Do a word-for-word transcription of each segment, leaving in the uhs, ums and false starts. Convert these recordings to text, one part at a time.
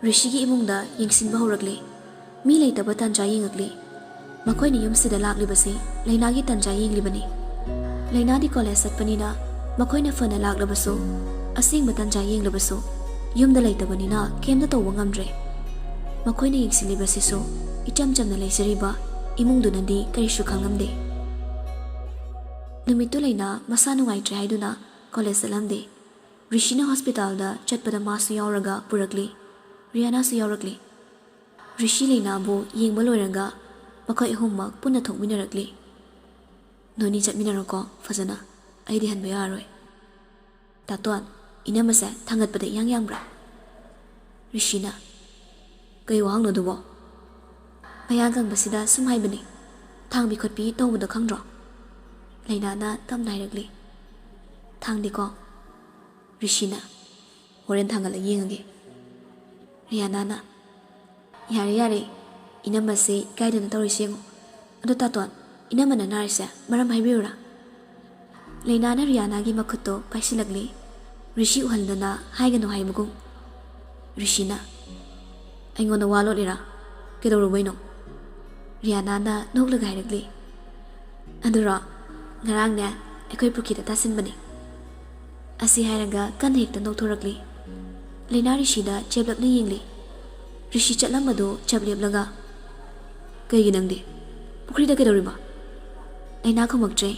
ꯔꯤꯁꯤꯒꯤ ꯏꯃꯨꯡꯗ ꯌꯦꯡꯁꯤꯟꯕ ꯍꯧꯔꯛꯂꯤ꯫ ꯃꯤ ꯂꯩꯇꯕ ꯇꯥꯟꯖꯥ ꯌꯦꯡꯉꯛꯂꯤ꯫ ꯃꯈꯣꯏꯅ ꯌꯨꯝꯁꯤꯗ ꯂꯥꯛꯂꯤꯕꯁꯤ ꯂꯩꯅꯥꯒꯤ ꯇꯥꯟꯖꯥ ꯌꯦꯡꯂꯤꯕꯅꯤ꯫ ꯂꯩꯅꯥꯗꯤ ꯀꯣꯂꯦꯖ ꯆꯠꯄꯅꯤꯅ ꯃꯈꯣꯏꯅ ꯐꯅ ꯂꯥꯛꯂꯕꯁꯨ, ꯑꯁꯦꯡꯕ ꯇꯥꯟꯖꯥ ꯌꯦꯡꯂꯕꯁꯨ, ꯌꯨꯝꯗ ꯂꯩꯇꯕꯅꯤꯅ ꯀꯩꯝꯇ ꯇꯧꯕ ꯉꯝꯗ꯭ꯔꯦ꯫ ꯃꯈꯣꯏꯅ ꯌꯦꯡꯁꯤꯜꯂꯤꯕꯁꯤꯁꯨ ꯏꯆꯝ ꯆꯝꯅ ꯂꯩꯖꯔꯤꯕ ꯏꯃꯨꯡꯗꯨꯅꯗꯤ ꯀꯔꯤꯁꯨ ꯈꯪꯂꯝꯗꯦ꯫ ꯅꯨꯃꯤꯠꯇꯨ ꯂꯩꯅꯥ ꯃꯁꯥ ꯅꯨꯡꯉꯥꯏꯇ꯭ꯔꯦ ꯍꯥꯏꯗꯨꯅ ꯀꯣꯂꯦꯖ ꯆꯠꯂꯝꯗꯦ꯫ ꯔꯤꯁꯤꯅ ꯍꯣꯁꯄꯤꯇꯥꯜꯗ ꯆꯠꯄꯗ ꯃꯥꯁꯨ ꯌꯥꯎꯔꯒ ꯄꯨꯔꯛꯂꯤ꯫ ꯔꯤꯌꯥꯅꯥꯁꯨ ꯌꯥꯎꯔꯛꯂꯤ꯫ ꯔꯤꯁꯤ ꯂꯩꯅꯥꯕꯨ ꯌꯦꯡꯕ ꯂꯣꯏꯔꯒ ꯃꯈꯣꯏ ꯑꯍꯨꯝꯃꯛ ꯄꯨꯟꯅ ꯊꯣꯛꯃꯤꯟꯅꯔꯛꯂꯤ꯫ "ꯅꯣꯏꯅꯤ ꯆꯠꯃꯤꯟꯅꯔꯣꯀꯣ ꯐꯖꯅ, ꯑꯩꯗꯤ ꯍꯟꯕ ꯌꯥꯔꯔꯣꯏ꯫" "ꯇꯥꯇꯣꯟ, ꯏꯅꯝꯃꯁꯦ ꯊꯥꯡꯒꯠꯄꯗ ꯏꯌꯥꯡ ꯌꯥꯡꯕ꯭ꯔꯥ?" ꯔꯤꯁꯤꯅ, "ꯀꯩ ꯋꯥꯍꯪꯅꯣ ꯑꯗꯨꯕꯣ?" "ꯃꯌꯥ ꯀꯪꯕꯁꯤꯗ ꯁꯨꯝ ꯍꯥꯏꯕꯅꯤ, ꯊꯥꯡꯕꯤ ꯈꯣꯠꯄꯤ ꯇꯧꯕꯗꯣ ꯈꯪꯗ꯭ꯔꯣ?" ꯂꯩꯅꯥꯅ ꯇꯞꯅ ꯍꯥꯏꯔꯛꯂꯤ꯫ "ꯊꯥꯡꯗꯦꯀꯣ꯫" ꯔꯤꯁꯤꯅ, "ꯍꯣꯔꯦꯟ ꯊꯥꯡꯒꯠꯂ ꯌꯦꯡꯉꯒꯦ꯫" ꯔꯤꯌꯥꯅꯥꯅ, "ꯌꯥꯔꯦ ꯌꯥꯔꯦ, ꯏꯅꯝꯃꯁꯦ ꯏꯀꯥꯏꯗꯅ ꯇꯧꯔꯤꯁꯦ ꯌꯦꯡꯉꯣ꯫ ꯑꯗꯣ ꯇꯥꯇꯣꯟ, ꯏꯅꯝꯃꯅ ꯅꯥꯔꯤꯁꯦ ꯃꯔꯝ ꯍꯥꯏꯕꯤꯌꯨꯔꯥ?" ꯂꯩꯅꯥꯅ ꯔꯤꯌꯥꯅꯥꯒꯤ ꯃꯈꯨꯠꯇꯣ ꯄꯥꯏꯁꯤꯜꯂꯛꯂꯤ꯫ ꯔꯤꯁꯤ ꯎꯍꯟꯗꯅ ꯍꯥꯏꯒꯅꯨ ꯍꯥꯏꯕꯒꯨꯝ꯫ ꯔꯤꯁꯤꯅ, "ꯑꯩꯉꯣꯟꯗ ꯋꯥ ꯂꯣꯠꯂꯤꯔꯥ? ꯀꯩꯗꯧꯔꯨꯕꯩꯅꯣ?" ꯔꯤꯌꯥꯅꯥꯅ ꯅꯣꯛꯂꯒ ꯍꯥꯏꯔꯛꯂꯤ꯫ "ꯑꯗꯨꯔꯣ, ꯉꯔꯥꯡꯅꯦ ꯑꯩꯈꯣꯏ ꯄꯨꯈ꯭ꯔꯤꯗ ꯇꯥꯁꯤꯟꯕꯅꯤ꯫" ꯑꯁꯤ ꯍꯥꯏꯔꯒ ꯀꯟꯅ ꯍꯦꯛꯇ ꯅꯣꯛꯊꯣꯔꯛꯂꯤ꯫ ꯂꯩꯅꯥ ꯔꯤꯁꯤꯗ ꯆꯦꯞꯂꯞꯅ ꯌꯦꯡꯂꯤ꯫ ꯔꯤꯁꯤ ꯆꯠꯂꯝꯕꯗꯨ ꯆꯞ ꯂꯦꯞꯂꯒ, "ꯀꯩꯒꯤ ꯅꯪꯗꯤ? ꯄꯨꯈ꯭ꯔꯤꯗ ꯀꯩꯗꯧꯔꯤꯕ?" ꯂꯩꯅꯥ ꯈꯨꯝꯃꯛꯇ꯭ꯔꯦ꯫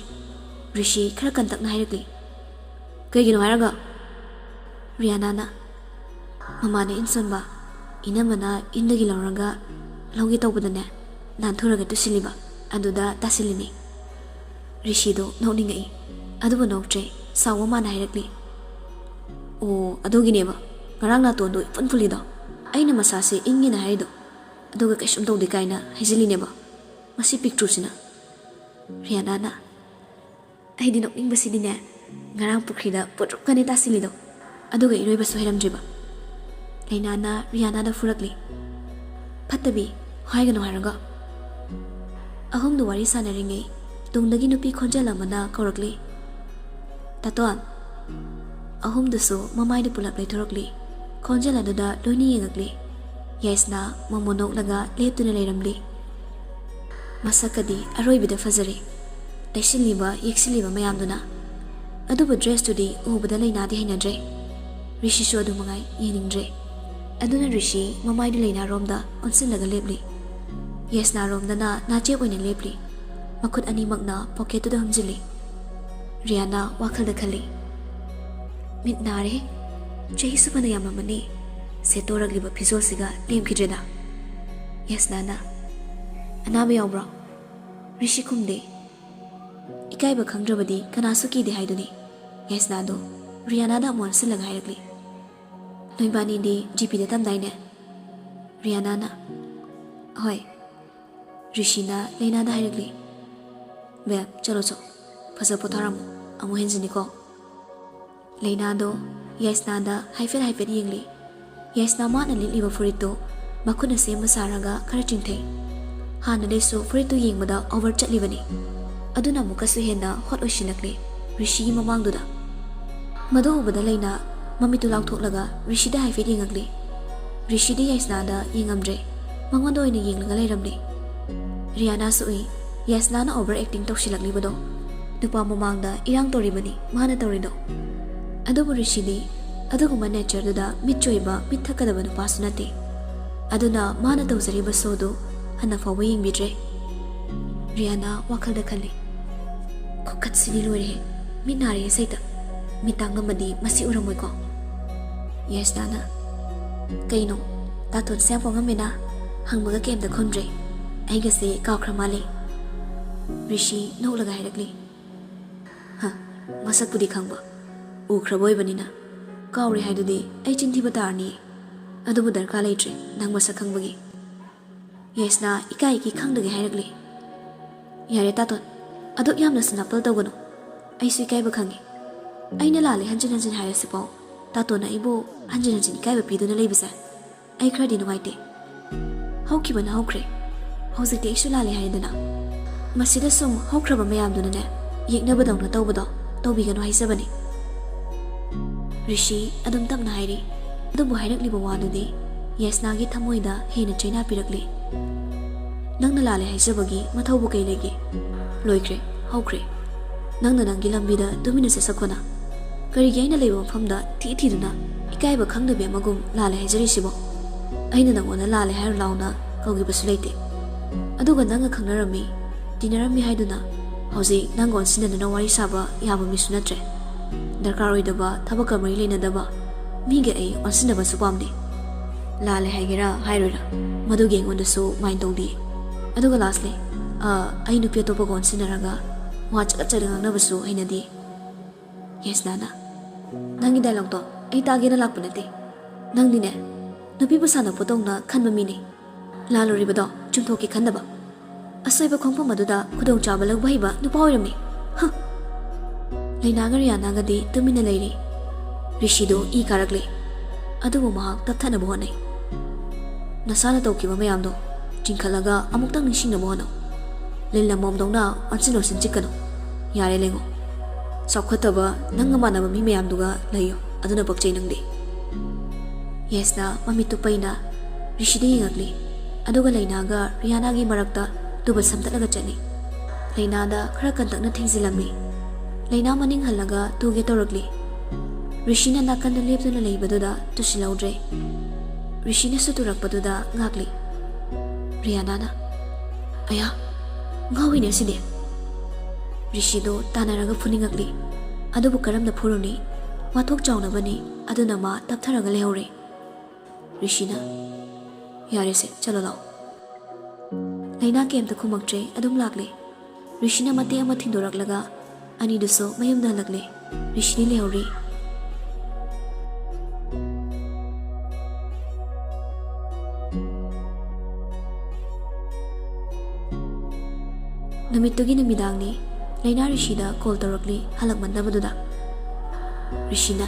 ꯔꯤꯁꯤ ꯈꯔ ꯀꯟꯇꯛꯅ ꯍꯥꯏꯔꯛꯂꯤ, "ꯀꯩꯒꯤꯅꯣ ꯍꯥꯏꯔꯒ?" ꯔꯤꯌꯥꯅꯥꯅ, "ꯃꯃꯥꯅ ꯏꯟ ꯁꯣꯟꯕ, ꯏꯅꯝꯃꯅ ꯏꯟꯗꯒꯤ ꯂꯧꯔꯒ ꯂꯧꯒꯦ ꯇꯧꯕꯗꯅꯦ, ꯅꯥꯟꯊꯨꯔꯒ ꯇꯨꯁꯤꯜꯂꯤꯕ, ꯑꯗꯨꯗ ꯇꯥꯁꯤꯜꯂꯤꯅꯤ꯫" ꯔꯤꯁꯤꯗꯣ ꯅꯣꯛꯅꯤꯡꯉꯛꯏ꯫ ꯑꯗꯨꯕꯨ ꯅꯣꯛꯇ꯭ꯔꯦ, ꯁꯥꯎꯕ ꯃꯥꯅ ꯍꯥꯏꯔꯛꯂꯤ, "ꯑꯣ, ꯑꯗꯨꯒꯤꯅꯦꯕ ꯉꯔꯥꯡ ꯅꯥꯇꯣꯟꯗꯣ ꯏꯐꯨꯟ ꯐꯨꯜꯂꯤꯗꯣ꯫ ꯑꯩꯅ ꯃꯁꯥꯁꯦ ꯏꯪꯉꯦꯅ ꯍꯥꯏꯔꯤꯗꯣ, ꯑꯗꯨꯒ ꯀꯩꯁꯨꯝ ꯇꯧꯗꯦ ꯀꯥꯏꯅ ꯍꯥꯏꯖꯤꯜꯂꯤꯅꯦꯕ, ꯃꯁꯤ ꯄꯤꯛꯇ꯭ꯔꯨꯁꯤꯅ꯫" ꯔꯤꯌꯥꯅꯥꯅ, "ꯑꯩꯗꯤ ꯅꯣꯛꯅꯤꯡꯕꯁꯤꯗꯤꯅꯦ, ꯉꯔꯥꯡ ꯄꯨꯈ꯭ꯔꯤꯗ ꯄꯨꯠꯔꯨꯞꯀꯅꯦ ꯇꯥꯁꯤꯜꯂꯤꯗꯣ, ꯑꯗꯨꯒ ꯏꯔꯣꯏꯕꯁꯨ ꯍꯩꯔꯝꯗ꯭ꯔꯤꯕ꯫" ꯂꯩꯅꯥꯅ ꯔꯤꯌꯥꯅꯥꯗ ꯐꯨꯔꯛꯂꯤ꯫ "ꯐꯠꯇꯕꯤ, ꯍꯥꯏꯒꯅꯨ ꯍꯥꯏꯔꯒ꯫" ꯑꯍꯨꯝꯗꯨ ꯋꯥꯔꯤ ꯁꯥꯟꯅꯔꯤꯉꯩ ꯇꯨꯡꯗꯒꯤ ꯅꯨꯄꯤ ꯈꯣꯟꯖꯦꯜ ꯑꯃꯅ ꯀꯧꯔꯛꯂꯤ, "ꯇꯥꯇꯣꯟ!" ꯑꯍꯨꯝꯗꯨꯁꯨ ꯃꯃꯥꯏꯗ ꯄꯨꯂꯞ ꯂꯩꯊꯣꯔꯛꯂꯤ꯫ ꯈꯣꯟꯖꯦꯜ ꯑꯗꯨꯗ ꯂꯣꯏꯅ ꯌꯦꯡꯉꯛꯂꯤ꯫ ꯌꯥꯏꯁꯅꯥ ꯃꯣꯃꯣꯟ ꯅꯣꯛꯂꯒ ꯂꯦꯞꯇꯨꯅ ꯂꯩꯔꯝꯂꯤ꯫ ꯃꯁꯛꯀꯗꯤ ꯑꯔꯣꯏꯕꯤꯗ ꯐꯖꯔꯦ, ꯇꯩꯁꯤꯜꯂꯤꯕ ꯌꯦꯛꯁꯤꯜꯂꯤꯕ ꯃꯌꯥꯝꯗꯨꯅ꯫ ꯑꯗꯨꯕꯨ ꯗ꯭ꯔꯦꯁꯇꯨꯗꯤ ꯎꯕꯗ ꯂꯩꯅꯥꯗꯤ ꯍꯩꯅꯗ꯭ꯔꯦ꯫ ꯔꯤꯁꯤꯁꯨ ꯑꯗꯨ ꯃꯉꯥꯏ ꯌꯦꯡꯅꯤꯡꯗ꯭ꯔꯦ꯫ ꯑꯗꯨꯅ ꯔꯤꯁꯤ ꯃꯃꯥꯏꯗꯨ ꯂꯩꯅꯥꯔꯣꯝꯗ ꯑꯣꯟꯁꯤꯜꯂꯒ ꯂꯦꯞꯂꯤ꯫ ꯌꯥꯏꯁꯅꯥꯔꯣꯝꯗꯅ ꯅꯥꯆꯦꯞ ꯑꯣꯏꯅ ꯂꯦꯞꯂꯤ꯫ ꯃꯈꯨꯠ ꯑꯅꯤꯃꯛꯅ ꯄꯣꯀꯦꯠꯇꯨꯗ ꯍꯨꯝꯖꯤꯜꯂꯤ꯫ ꯔꯤꯌꯥꯅꯥ ꯋꯥꯈꯜꯗ ꯈꯜꯂꯤ, "ꯃꯤꯠ ꯅꯥꯔꯦ꯫ ꯆꯍꯤꯁꯨ ꯐꯅ ꯌꯥꯝꯃꯝꯃꯅꯤ꯫ ꯁꯦꯠꯇꯣꯔꯛꯂꯤꯕ ꯐꯤꯖꯣꯜꯁꯤꯒ ꯂꯦꯝꯈꯤꯗ꯭ꯔꯦꯗ꯫" ꯌꯥꯏꯁꯅꯥꯅ, "ꯑꯅꯥꯕ ꯌꯥꯎꯕ꯭ꯔꯣ?" ꯔꯤꯁꯤ ꯈꯨꯝꯗꯦ꯫ "ꯏꯀꯥꯏꯕ ꯈꯪꯗ꯭ꯔꯕꯗꯤ ꯀꯅꯥꯁꯨ ꯀꯤꯗꯦ ꯍꯥꯏꯗꯨꯅꯤ꯫" ꯌꯥꯏꯁꯅꯥꯗꯣ ꯔꯤꯌꯥꯅꯥꯗ ꯑꯃꯨꯛ ꯑꯣꯟꯁꯤꯜꯂꯒ ꯍꯥꯏꯔꯛꯂꯤ꯫ "ꯅꯣꯏꯕꯥꯅꯤꯗꯤ ꯖꯤꯄꯤꯗ ꯇꯝꯗꯥꯏꯅꯦ?" ꯔꯤꯌꯥꯅꯥꯅ, "ꯍꯣꯏ꯫" ꯔꯤꯁꯤꯅ ꯂꯩꯅꯥꯗ ꯍꯥꯏꯔꯛꯂꯤ, "ꯕꯦꯕ, ꯆꯠꯂꯣ ꯆꯣ, ꯐꯖ ꯄꯣꯊꯥꯔꯝꯃꯣ, ꯑꯃꯨꯛ ꯍꯦꯟꯖꯤꯟꯅꯤꯀꯣ꯫" ꯂꯩꯅꯥꯗꯣ ꯌꯥꯏꯁꯅꯥꯗ ꯍꯥꯏꯐꯦꯠ ꯍꯥꯏꯐꯦꯠ ꯌꯦꯡꯂꯤ꯫ ꯌꯥꯏꯁꯅꯥ ꯃꯥꯅ ꯂꯤꯠꯂꯤꯕ ꯐꯨꯔꯤꯠꯇꯨ ꯃꯈꯨꯠꯅ ꯁꯦꯝꯕ ꯁꯥꯔꯒ ꯈꯔ ꯆꯤꯡꯊꯩ꯫ ꯍꯥꯟꯅꯗꯩꯁꯨ ꯐꯨꯔꯤꯠꯇꯨ ꯌꯦꯡꯕꯗ ꯑꯣꯚꯔ ꯆꯠꯂꯤꯕꯅꯤ꯫ ꯑꯗꯨꯅ ꯑꯃꯨꯛꯀꯁꯨ ꯍꯦꯟꯅ ꯍꯣꯠ ꯑꯣꯏꯁꯤꯜꯂꯛꯂꯤ ꯔꯤꯁꯤꯒꯤ ꯃꯃꯥꯡꯗꯨꯗ꯫ ꯃꯗꯨ ꯎꯕꯗ ꯂꯩꯅꯥ ꯃꯃꯤꯠꯇꯨ ꯂꯥꯎꯊꯣꯛꯂꯒ ꯔꯤꯁꯤꯗ ꯍꯥꯏꯐꯦꯠ ꯌꯦꯡꯉꯛꯂꯤ꯫ ꯔꯤꯁꯤꯗꯤ ꯌꯥꯏꯁꯅꯥꯗ ꯌꯦꯡꯉꯝꯗ꯭ꯔꯦ, ꯃꯉꯣꯟꯗ ꯑꯣꯏꯅ ꯌꯦꯡꯂꯒ ꯂꯩꯔꯝꯂꯤ꯫ ꯔꯤꯌꯥꯅꯥꯁꯨ ꯎꯏ, ꯌꯥꯏꯁꯅꯥꯅ ꯑꯣꯚꯔ ꯑꯦꯛꯇꯤꯡ ꯇꯧꯁꯤꯜꯂꯛꯂꯤꯕꯗꯣ꯫ ꯅꯨꯄꯥ ꯃꯃꯥꯡꯗ ꯏꯔꯥꯡ ꯇꯧꯔꯤꯕꯅꯤ ꯃꯥꯅ ꯇꯧꯔꯤꯗꯣ꯫ ꯑꯗꯨꯕꯨ ꯔꯤꯁꯤꯗꯤ ꯑꯗꯨꯒꯨꯝꯕ ꯅꯦꯆꯔꯗꯨꯗ ꯃꯤꯠ ꯆꯣꯏꯕ, ꯃꯤꯠ ꯊꯛꯀꯗꯕ ꯅꯨꯄꯥꯁꯨ ꯅꯠꯇꯦ꯫ ꯑꯗꯨꯅ ꯃꯥꯅ ꯇꯧꯖꯔꯤꯕ ꯁꯣꯗꯨ ꯍꯟꯅ ꯐꯥꯎꯕ ꯌꯦꯡꯕꯤꯗ꯭ꯔꯦ꯫ ꯔꯤꯌꯥꯅꯥ ꯋꯥꯈꯜꯗ ꯈꯜꯂꯤ, "ꯈꯨꯀꯠꯁꯤꯗꯤ ꯂꯣꯏꯔꯦꯍꯦ, ꯃꯤꯠ ꯅꯥꯔꯦꯍꯦ ꯁꯩꯇ꯫ ꯃꯤꯠ ꯇꯥꯡꯉꯝꯃꯗꯤ ꯃꯁꯤ ꯎꯔꯝꯃꯣꯏꯀꯣ꯫" ꯌꯥꯏꯁꯅꯥꯅ, "ꯀꯩꯅꯣ, ꯇꯥꯇꯣꯟꯁꯦ ꯌꯥꯝ ꯄꯣꯡꯉꯝꯃꯦꯅ? ꯍꯪꯕꯒ ꯀꯩꯝꯇ ꯈꯨꯝꯗ꯭ꯔꯦ꯫ ꯑꯩꯒꯁꯦ ꯀꯥꯎꯈ꯭ꯔ ꯃꯥꯜꯂꯦ꯫" ꯔꯤꯁꯤ ꯅꯣꯛꯂꯒ ꯍꯥꯏꯔꯛꯂꯤ, "ꯍ, ꯃꯁꯛꯄꯨꯗꯤ ꯈꯪꯕ, ꯎꯈ꯭ꯔꯕ ꯑꯣꯏꯕꯅꯤꯅ꯫ ꯀꯥꯎꯔꯦ ꯍꯥꯏꯗꯨꯗꯤ ꯑꯩ ꯆꯤꯟ ꯊꯤꯕ ꯇꯥꯔꯅꯤ꯫ ꯑꯗꯨꯕꯨ ꯗꯔꯀꯥꯔ ꯂꯩꯇ꯭ꯔꯦ ꯅꯪ ꯃꯁꯛ ꯈꯪꯕꯒꯤ꯫" ꯌꯥꯏꯁꯅꯥ ꯏꯀꯥꯏ ꯏꯀꯤ ꯈꯪꯗꯒꯦ ꯍꯥꯏꯔꯛꯂꯤ, "ꯌꯥꯔꯦ ꯇꯥꯇꯣꯟ, ꯑꯗꯨꯛ ꯌꯥꯝꯅꯁꯨ ꯅꯥꯄꯜ ꯇꯧꯒꯅꯨ꯫ ꯑꯩꯁꯨ ꯏꯀꯥꯏꯕ ꯈꯪꯉꯤ꯫ ꯑꯩꯅ ꯂꯥꯜꯂꯦ ꯍꯟꯖꯤꯟ ꯍꯟꯖꯤꯟ ꯍꯥꯏꯔꯁꯤꯐꯥꯎ ꯇꯥꯇꯣꯟꯅ ꯑꯩꯕꯨ ꯍꯟꯖꯤꯟ ꯍꯟꯖꯤꯟ ꯏꯀꯥꯏꯕ ꯄꯤꯗꯨꯅ ꯂꯩꯕꯁꯦ ꯑꯩ ꯈꯔꯗꯤ ꯅꯨꯡꯉꯥꯏꯇꯦ꯫ ꯍꯧꯈꯤꯕꯅ ꯍꯧꯈ꯭ꯔꯦ꯫ ꯍꯧꯖꯤꯛꯇꯤ ꯑꯩꯁꯨ ꯂꯥꯜꯂꯦ ꯍꯥꯏꯔꯦꯗꯅ꯫ ꯃꯁꯤꯗ ꯁꯨꯝ ꯍꯧꯈ꯭ꯔꯕ ꯃꯌꯥꯝꯗꯨꯅꯅꯦ ꯌꯦꯛꯅꯕꯗꯧꯅ ꯇꯧꯕꯗꯣ ꯇꯧꯕꯤꯒꯅꯨ ꯍꯥꯏꯖꯕꯅꯤ꯫" ꯔꯤꯁꯤ ꯑꯗꯨꯝ ꯇꯞꯅ ꯍꯥꯏꯔꯤ, ꯑꯗꯨꯕꯨ ꯍꯥꯏꯔꯛꯂꯤꯕ ꯋꯥꯗꯨꯗꯤ ꯌꯦꯁꯅꯥꯒꯤ ꯊꯃꯣꯏꯗ ꯍꯦꯟꯅ ꯆꯩꯅꯥ ꯄꯤꯔꯛꯂꯤ꯫ "ꯅꯪꯅ ꯂꯥꯜꯂꯦ ꯍꯥꯏꯖꯕꯒꯤ ꯃꯊꯧꯕꯨ ꯀꯩ ꯂꯩꯒꯦ? ꯂꯣꯏꯈ꯭ꯔꯦ, ꯍꯧꯈ꯭ꯔꯦ꯫ ꯅꯪꯅ ꯅꯪꯒꯤ ꯂꯝꯕꯤꯗ ꯇꯨꯃꯤꯟꯅ ꯆꯠꯆꯈꯣꯅ꯫ ꯀꯔꯤꯒꯤ ꯑꯩꯅ ꯂꯩꯕ ꯃꯐꯝꯗ ꯊꯤ ꯊꯤꯗꯨꯅ ꯏꯀꯥꯏꯕ ꯈꯪꯗꯕꯤ ꯑꯃꯒꯨꯝ ꯂꯥꯜꯂꯦ ꯍꯥꯏꯖꯔꯤꯁꯤꯕꯣ? ꯑꯩꯅ ꯅꯪꯉꯣꯟꯗ ꯂꯥꯜꯂꯦ ꯍꯥꯏꯔꯨ ꯂꯥꯎꯅ ꯀꯧꯈꯤꯕꯁꯨ ꯂꯩꯇꯦ꯫ ꯑꯗꯨꯒ ꯅꯪꯒ ꯈꯪꯅꯔꯝꯃꯤ, ꯇꯤꯟꯅꯔꯝꯃꯤ ꯍꯥꯏꯗꯨꯅ ꯍꯧꯖꯤꯛ ꯅꯪꯒ ꯑꯣꯟꯁꯤꯟꯅꯗꯨꯅ ꯋꯥꯔꯤ ꯁꯥꯕ ꯌꯥꯕ ꯃꯤꯁꯨ ꯅꯠꯇ꯭ꯔꯦ꯫ ꯗꯔꯀꯥꯔ ꯑꯣꯏꯗꯕ, ꯊꯕꯛꯀ ꯃꯔꯤ ꯂꯩꯅꯗꯕ ꯃꯤꯒ ꯑꯩ ꯑꯣꯟꯁꯤꯟꯅꯕꯁꯨ ꯄꯥꯝꯗꯦ꯫ ꯂꯥꯜꯂꯦ ꯍꯥꯏꯒꯦꯔꯥ ꯍꯥꯏꯔꯣꯏꯔꯥ, ꯃꯗꯨꯒꯤ ꯑꯩꯉꯣꯟꯗꯁꯨ ꯃꯥꯏꯟ ꯇꯧꯗꯦ꯫ ꯑꯗꯨꯒ ꯂꯥꯁꯂꯤ, ꯑꯩ ꯅꯨꯄꯤ ꯑꯇꯣꯞꯄꯒ ꯑꯣꯟꯁꯤꯟꯅꯔꯒ ꯋꯥ ꯆꯒꯠ ꯆꯒꯠ ꯉꯥꯡꯅꯕꯁꯨ ꯍꯩꯅꯗꯦ꯫" ꯌꯦꯁꯅꯥꯅ, "ꯅꯪꯒꯤ ꯗꯥꯏꯂꯣꯛꯇꯣ ꯑꯩ ꯇꯥꯒꯦꯅ ꯂꯥꯛꯄ ꯅꯠꯇꯦ꯫ ꯅꯪꯗꯤꯅꯦ, ꯅꯨꯄꯤꯕꯨ ꯁꯥꯟꯅꯄꯣꯠꯇꯧꯅ ꯈꯟꯕ ꯃꯤꯅꯤ꯫ ꯂꯥꯜꯂꯨꯔꯤꯕꯗꯣ ꯆꯨꯝꯊꯣꯛꯀꯦ ꯈꯟꯗꯕ꯫ ꯑꯁꯣꯏꯕ ꯈꯣꯡꯐꯝ ꯑꯗꯨꯗ ꯈꯨꯗꯣꯡꯆꯥꯕ ꯂꯧꯕ ꯍꯩꯕ ꯅꯨꯄꯥ ꯑꯣꯏꯔꯝꯃꯤ꯫ ꯍ!" ꯂꯩꯅꯥꯒ ꯔꯤꯌꯥꯅꯥꯒꯗꯤ ꯇꯨꯃꯤꯟꯅ ꯂꯩꯔꯤ꯫ ꯔꯤꯁꯤꯗꯨ ꯏ ꯀꯥꯔꯛꯂꯦ꯫ ꯑꯗꯨꯕꯨ ꯃꯍꯥꯛ ꯇꯞꯊꯅꯕ ꯍꯣꯠꯅꯩ꯫ "ꯅꯁꯥꯅ ꯇꯧꯈꯤꯕ ꯃꯌꯥꯝꯗꯣ ꯆꯤꯡꯈꯠꯂꯒ ꯑꯃꯨꯛꯇꯪ ꯅꯤꯡꯁꯤꯡꯅꯕ ꯍꯣꯠꯅꯧ꯫ ꯂꯤꯟ ꯑꯃꯣꯝꯗꯧꯅ ꯑꯣꯟꯁꯤꯟ ꯑꯣꯟꯁꯤꯟ ꯆꯤꯛꯀꯅꯨ꯫ ꯌꯥꯔꯦ, ꯂꯦꯡꯉꯣ꯫ ꯆꯥꯎꯈꯠꯇꯕ ꯅꯪꯒ ꯃꯥꯟꯅꯕ ꯃꯤ ꯃꯌꯥꯝꯗꯨꯒ ꯂꯩꯌꯨ꯫ ꯑꯗꯨꯅ ꯄꯛꯆꯩ ꯅꯪꯗꯤ꯫" ꯌꯦꯁꯅ ꯃꯃꯤꯠꯇꯨ ꯄꯩꯅ ꯔꯤꯁꯤꯗ ꯌꯦꯡꯉꯛꯂꯤ꯫ ꯑꯗꯨꯒ ꯂꯩꯅꯥꯒ ꯔꯤꯌꯥꯅꯥꯒꯤ ꯃꯔꯛꯇ ꯇꯨꯕ ꯁꯝꯇꯠꯂꯒ ꯆꯠꯂꯤ꯫ ꯂꯩꯅꯥꯗ ꯈꯔ ꯀꯟꯇꯛꯅ ꯊꯦꯡꯖꯤꯜꯂꯝꯃꯤ꯫ ꯂꯩꯅꯥ ꯃꯅꯤꯡ ꯍꯜꯂꯒ ꯇꯨꯒꯦ ꯇꯧꯔꯛꯂꯤ꯫ ꯔꯤꯁꯤꯅ ꯅꯥꯀꯟꯗ ꯂꯦꯞꯇꯨꯅ ꯂꯩꯕꯗꯨꯗ ꯇꯨꯁꯤꯜꯍꯧꯗ꯭ꯔꯦ꯫ ꯔꯤꯁꯤꯅꯁꯨ ꯇꯨꯔꯛꯄꯗꯨꯗ ꯉꯥꯛꯂꯤ꯫ ꯔꯤꯌꯥꯅꯥꯅ, "ꯑꯌꯥ, ꯉꯥꯎꯏꯅꯦ ꯁꯤꯗꯤ꯫" ꯔꯤꯁꯤꯗꯣ ꯇꯥꯟꯅꯔꯒ ꯐꯨꯅꯤꯡꯉꯛꯂꯤ꯫ ꯑꯗꯨꯕꯨ ꯀꯔꯝꯅ ꯐꯨꯔꯨꯅꯤ? ꯋꯥꯊꯣꯛ ꯆꯥꯎꯅꯕꯅꯤ꯫ ꯑꯗꯨꯅ ꯃꯥ ꯇꯞꯊꯔꯒ ꯂꯩꯍꯧꯔꯦ꯫ ꯔꯤꯁꯤꯅ, "ꯌꯥꯔꯦꯁꯦ, ꯆꯠꯂꯣ ꯂꯥꯛꯑꯣ꯫" ꯂꯩꯅꯥ ꯀꯩꯝꯇ ꯈꯨꯝꯃꯛꯇ꯭ꯔꯦ, ꯑꯗꯨꯝ ꯂꯥꯛꯂꯦ꯫ ꯔꯤꯁꯤꯅ ꯃꯇꯦꯛ ꯑꯃ ꯊꯤꯟꯗꯣꯔꯛꯂꯒ ꯑꯅꯤꯗꯨꯁꯨ ꯃꯌꯨꯝꯗ ꯍꯜꯂꯛꯂꯦ꯫ ꯔꯤꯁꯤꯗꯤ ꯂꯩꯍꯧꯔꯤ꯫ ꯅꯨꯃꯤꯠꯇꯨꯒꯤ ꯅꯨꯃꯤꯗꯥꯡꯅꯤ꯫ ꯂꯩꯅꯥ ꯔꯤꯁꯤꯗ ꯀꯣꯜ ꯇꯧꯔꯛꯂꯤ, ꯍꯜꯂꯛꯃꯟꯗꯕꯗꯨꯗ꯫ ꯔꯤꯁꯤꯅ,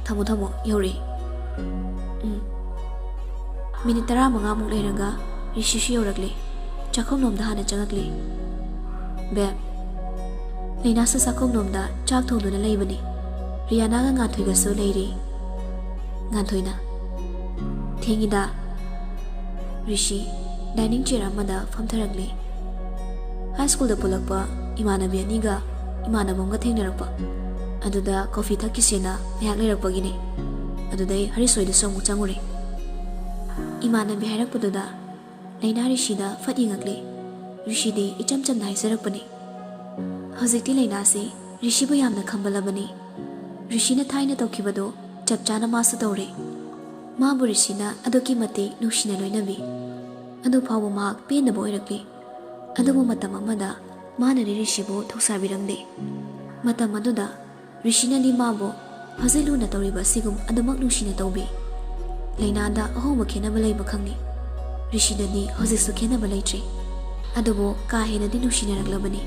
"ꯊꯝꯃꯣ, ꯊꯝꯃꯣ, ꯌꯧꯔꯛꯏ꯫" ꯎꯝ꯫ ꯃꯤꯅꯤꯠ ꯇꯔꯥꯃꯉꯥꯃꯨꯛ ꯂꯩꯔꯒ ꯔꯤꯁꯤꯁꯨ ꯌꯧꯔꯛꯂꯤ꯫ ꯆꯥꯛꯈꯨꯝꯂꯣꯝꯗ ꯍꯥꯟꯅ ꯆꯪꯉꯛꯂꯤ꯫ "ꯕꯦꯕ, ꯂꯩꯅꯥꯁꯨ ꯆꯥꯛꯈꯨꯝꯂꯣꯝꯗ ꯆꯥꯛ ꯊꯣꯡꯗꯨꯅ ꯂꯩꯕꯅꯤ꯫ ꯔꯤꯌꯥꯅꯥꯒ ꯉꯥꯟꯊꯣꯏꯒꯁꯨ ꯂꯩꯔꯤ꯫" ꯉꯥꯟꯊꯣꯏꯅ, "ꯊꯦꯡꯉꯤꯗ꯫" ꯔꯤꯁꯤ dining chair ꯑꯃꯗ ꯐꯝꯊꯔꯛꯂꯤ꯫ High schoolꯗ ꯄꯨꯜꯂꯛꯄ ꯏꯃꯥꯟꯅꯕꯤ ꯑꯅꯤꯒ ꯏꯃꯥꯟꯅꯕ ꯑꯃꯒ ꯊꯦꯡꯅꯔꯛꯄ꯫ ꯑꯗꯨꯗ coffee ꯊꯛꯈꯤꯁꯦꯅ ꯉꯥꯏꯍꯥꯛ ꯂꯩꯔꯛꯄꯒꯤꯅꯤ꯫ ꯑꯗꯨꯗꯩ ꯍꯔꯤꯁ ꯍꯣꯏꯗꯁꯨ ꯑꯃꯨꯛ ꯆꯪꯉꯨꯔꯦ꯫ ꯏꯃꯥꯟꯅꯕꯤ ꯍꯥꯏꯔꯛꯄꯗꯨꯗ ꯂꯩꯅꯥ ꯔꯤꯁꯤꯗ ꯐꯠ ꯌꯦꯡꯉꯛꯂꯦ꯫ ꯔꯤꯁꯤꯗꯤ ꯏꯆꯝ ꯆꯝꯅ ꯍꯥꯏꯖꯔꯛꯄꯅꯤ꯫ ꯍꯧꯖꯤꯛꯇꯤ ꯂꯩꯅꯥꯁꯤ ꯔꯤꯁꯤꯕꯨ ꯌꯥꯝꯅ ꯈꯝꯕꯜꯂꯕꯅꯤ꯫ ꯔꯤꯁꯤꯅ ꯊꯥꯏꯅ ꯇꯧꯈꯤꯕꯗꯣ ꯆꯞ ꯆꯥꯅ ꯃꯥꯁꯨ ꯇꯧꯔꯦ꯫ ꯃꯥꯕꯨ ꯔꯤꯁꯤꯅ ꯑꯗꯨꯛꯀꯤ ꯃꯇꯤꯛ ꯅꯨꯡꯁꯤꯅ ꯂꯣꯏꯅꯕꯤ꯫ ꯑꯗꯨ ꯐꯥꯎꯕ ꯃꯍꯥꯛ ꯄꯦꯟꯗꯕ ꯑꯣꯏꯔꯛꯂꯤ꯫ ꯑꯗꯨꯕꯨ ꯃꯇꯝ ꯑꯃꯗ ꯃꯥꯅꯗꯤ ꯔꯤꯁꯤꯕꯨ ꯊꯧꯁꯥꯕꯤꯔꯝꯗꯦ꯫ ꯃꯇꯝ ꯑꯗꯨꯗ ꯔꯤꯁꯤꯅꯗꯤ ꯃꯥꯕꯨ ꯍꯧꯖꯤꯛ ꯂꯨꯅ ꯇꯧꯔꯤꯕ ꯑꯁꯤꯒꯨꯝ ꯑꯗꯨꯃꯛ ꯅꯨꯡꯁꯤꯅ ꯇꯧꯕꯤ꯫ ꯂꯩꯅꯥꯗ ꯑꯍꯣꯡꯕ ꯈꯦꯠꯅꯕ ꯂꯩꯕ ꯈꯪꯏ꯫ ꯔꯤꯁꯤꯗꯗꯤ ꯍꯧꯖꯤꯛꯁꯨ ꯈꯦꯠꯅꯕ ꯂꯩꯇ꯭ꯔꯤ꯫ ꯑꯗꯨꯕꯨ ꯀꯥ ꯍꯦꯟꯅꯗꯤ ꯅꯨꯡꯁꯤꯅꯔꯛꯂꯕꯅꯤ꯫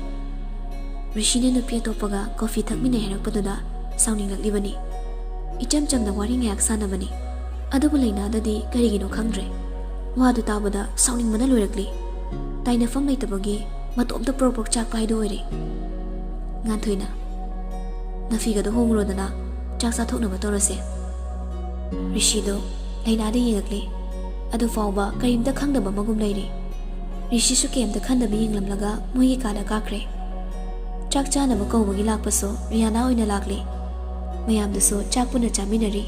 ꯔꯤꯁꯤꯅ ꯅꯨꯄꯤ ꯑꯇꯣꯞꯄꯒ coffee ꯊꯛꯃꯤꯟꯅꯩ ꯍꯥꯏꯔꯛꯄꯗꯨꯗ ꯁꯥꯎꯅꯤꯡꯂꯛꯂꯤꯕꯅꯤ꯫ ꯏꯆꯝ ꯆꯝꯅ ꯋꯥꯔꯤ ꯉꯥꯏꯍꯥꯛ ꯁꯥꯟꯅꯕꯅꯤ꯫ ꯑꯗꯨꯕꯨ ꯂꯩꯅꯥꯗꯗꯤ ꯀꯔꯤꯒꯤꯅꯣ ꯈꯪꯗ꯭ꯔꯦ꯫ ꯋꯥꯗꯨ ꯇꯥꯕꯗ ꯁꯥꯎꯅꯤꯡꯕꯅ ꯂꯣꯏꯔꯛꯂꯤ꯫ ꯇꯥꯏꯅꯐꯝ ꯂꯩꯇꯕꯒꯤ ꯃꯇꯣꯝꯇ ꯄ꯭ꯔꯣꯛ ꯄ꯭ꯔꯣꯛ ꯆꯥꯛꯄ ꯍꯥꯏꯗꯨ ꯑꯣꯏꯔꯦ꯫ ꯉꯥꯟꯊꯣꯏꯅ, "ꯅꯐꯤꯒꯗꯣ ꯍꯣꯡꯉꯨꯔꯣꯗꯅ, ꯆꯥꯛ ꯆꯥꯊꯣꯛꯅꯕ ꯇꯧꯔꯁꯦ꯫" ꯔꯤꯁꯤꯗꯣ ꯂꯩꯅꯥꯗ ꯌꯦꯡꯉꯛꯂꯤ꯫ ꯑꯗꯨ ꯐꯥꯎꯕ ꯀꯔꯤꯝꯇ ꯈꯪꯗꯕ ꯑꯃꯒꯨꯝ ꯂꯩꯔꯤ꯫ ꯔꯤꯁꯤꯁꯨ ꯀꯔꯤꯝꯇ ꯈꯟꯗꯕ ꯌꯦꯡꯂꯝꯂꯒ ꯃꯣꯏꯒꯤ ꯀꯥꯗ ꯀꯥꯈ꯭ꯔꯦ꯫ ꯆꯥꯛ ꯆꯥꯅꯕ ꯀꯧꯕꯒꯤ ꯂꯥꯛꯄꯁꯨ ꯔꯤꯌꯥꯅꯥ ꯑꯣꯏꯅ ꯂꯥꯛꯂꯤ꯫ ꯃꯌꯥꯝꯗꯨꯁꯨ ꯆꯥꯛ ꯄꯨꯟꯅ ꯆꯥꯃꯤꯟꯅꯔꯤ꯫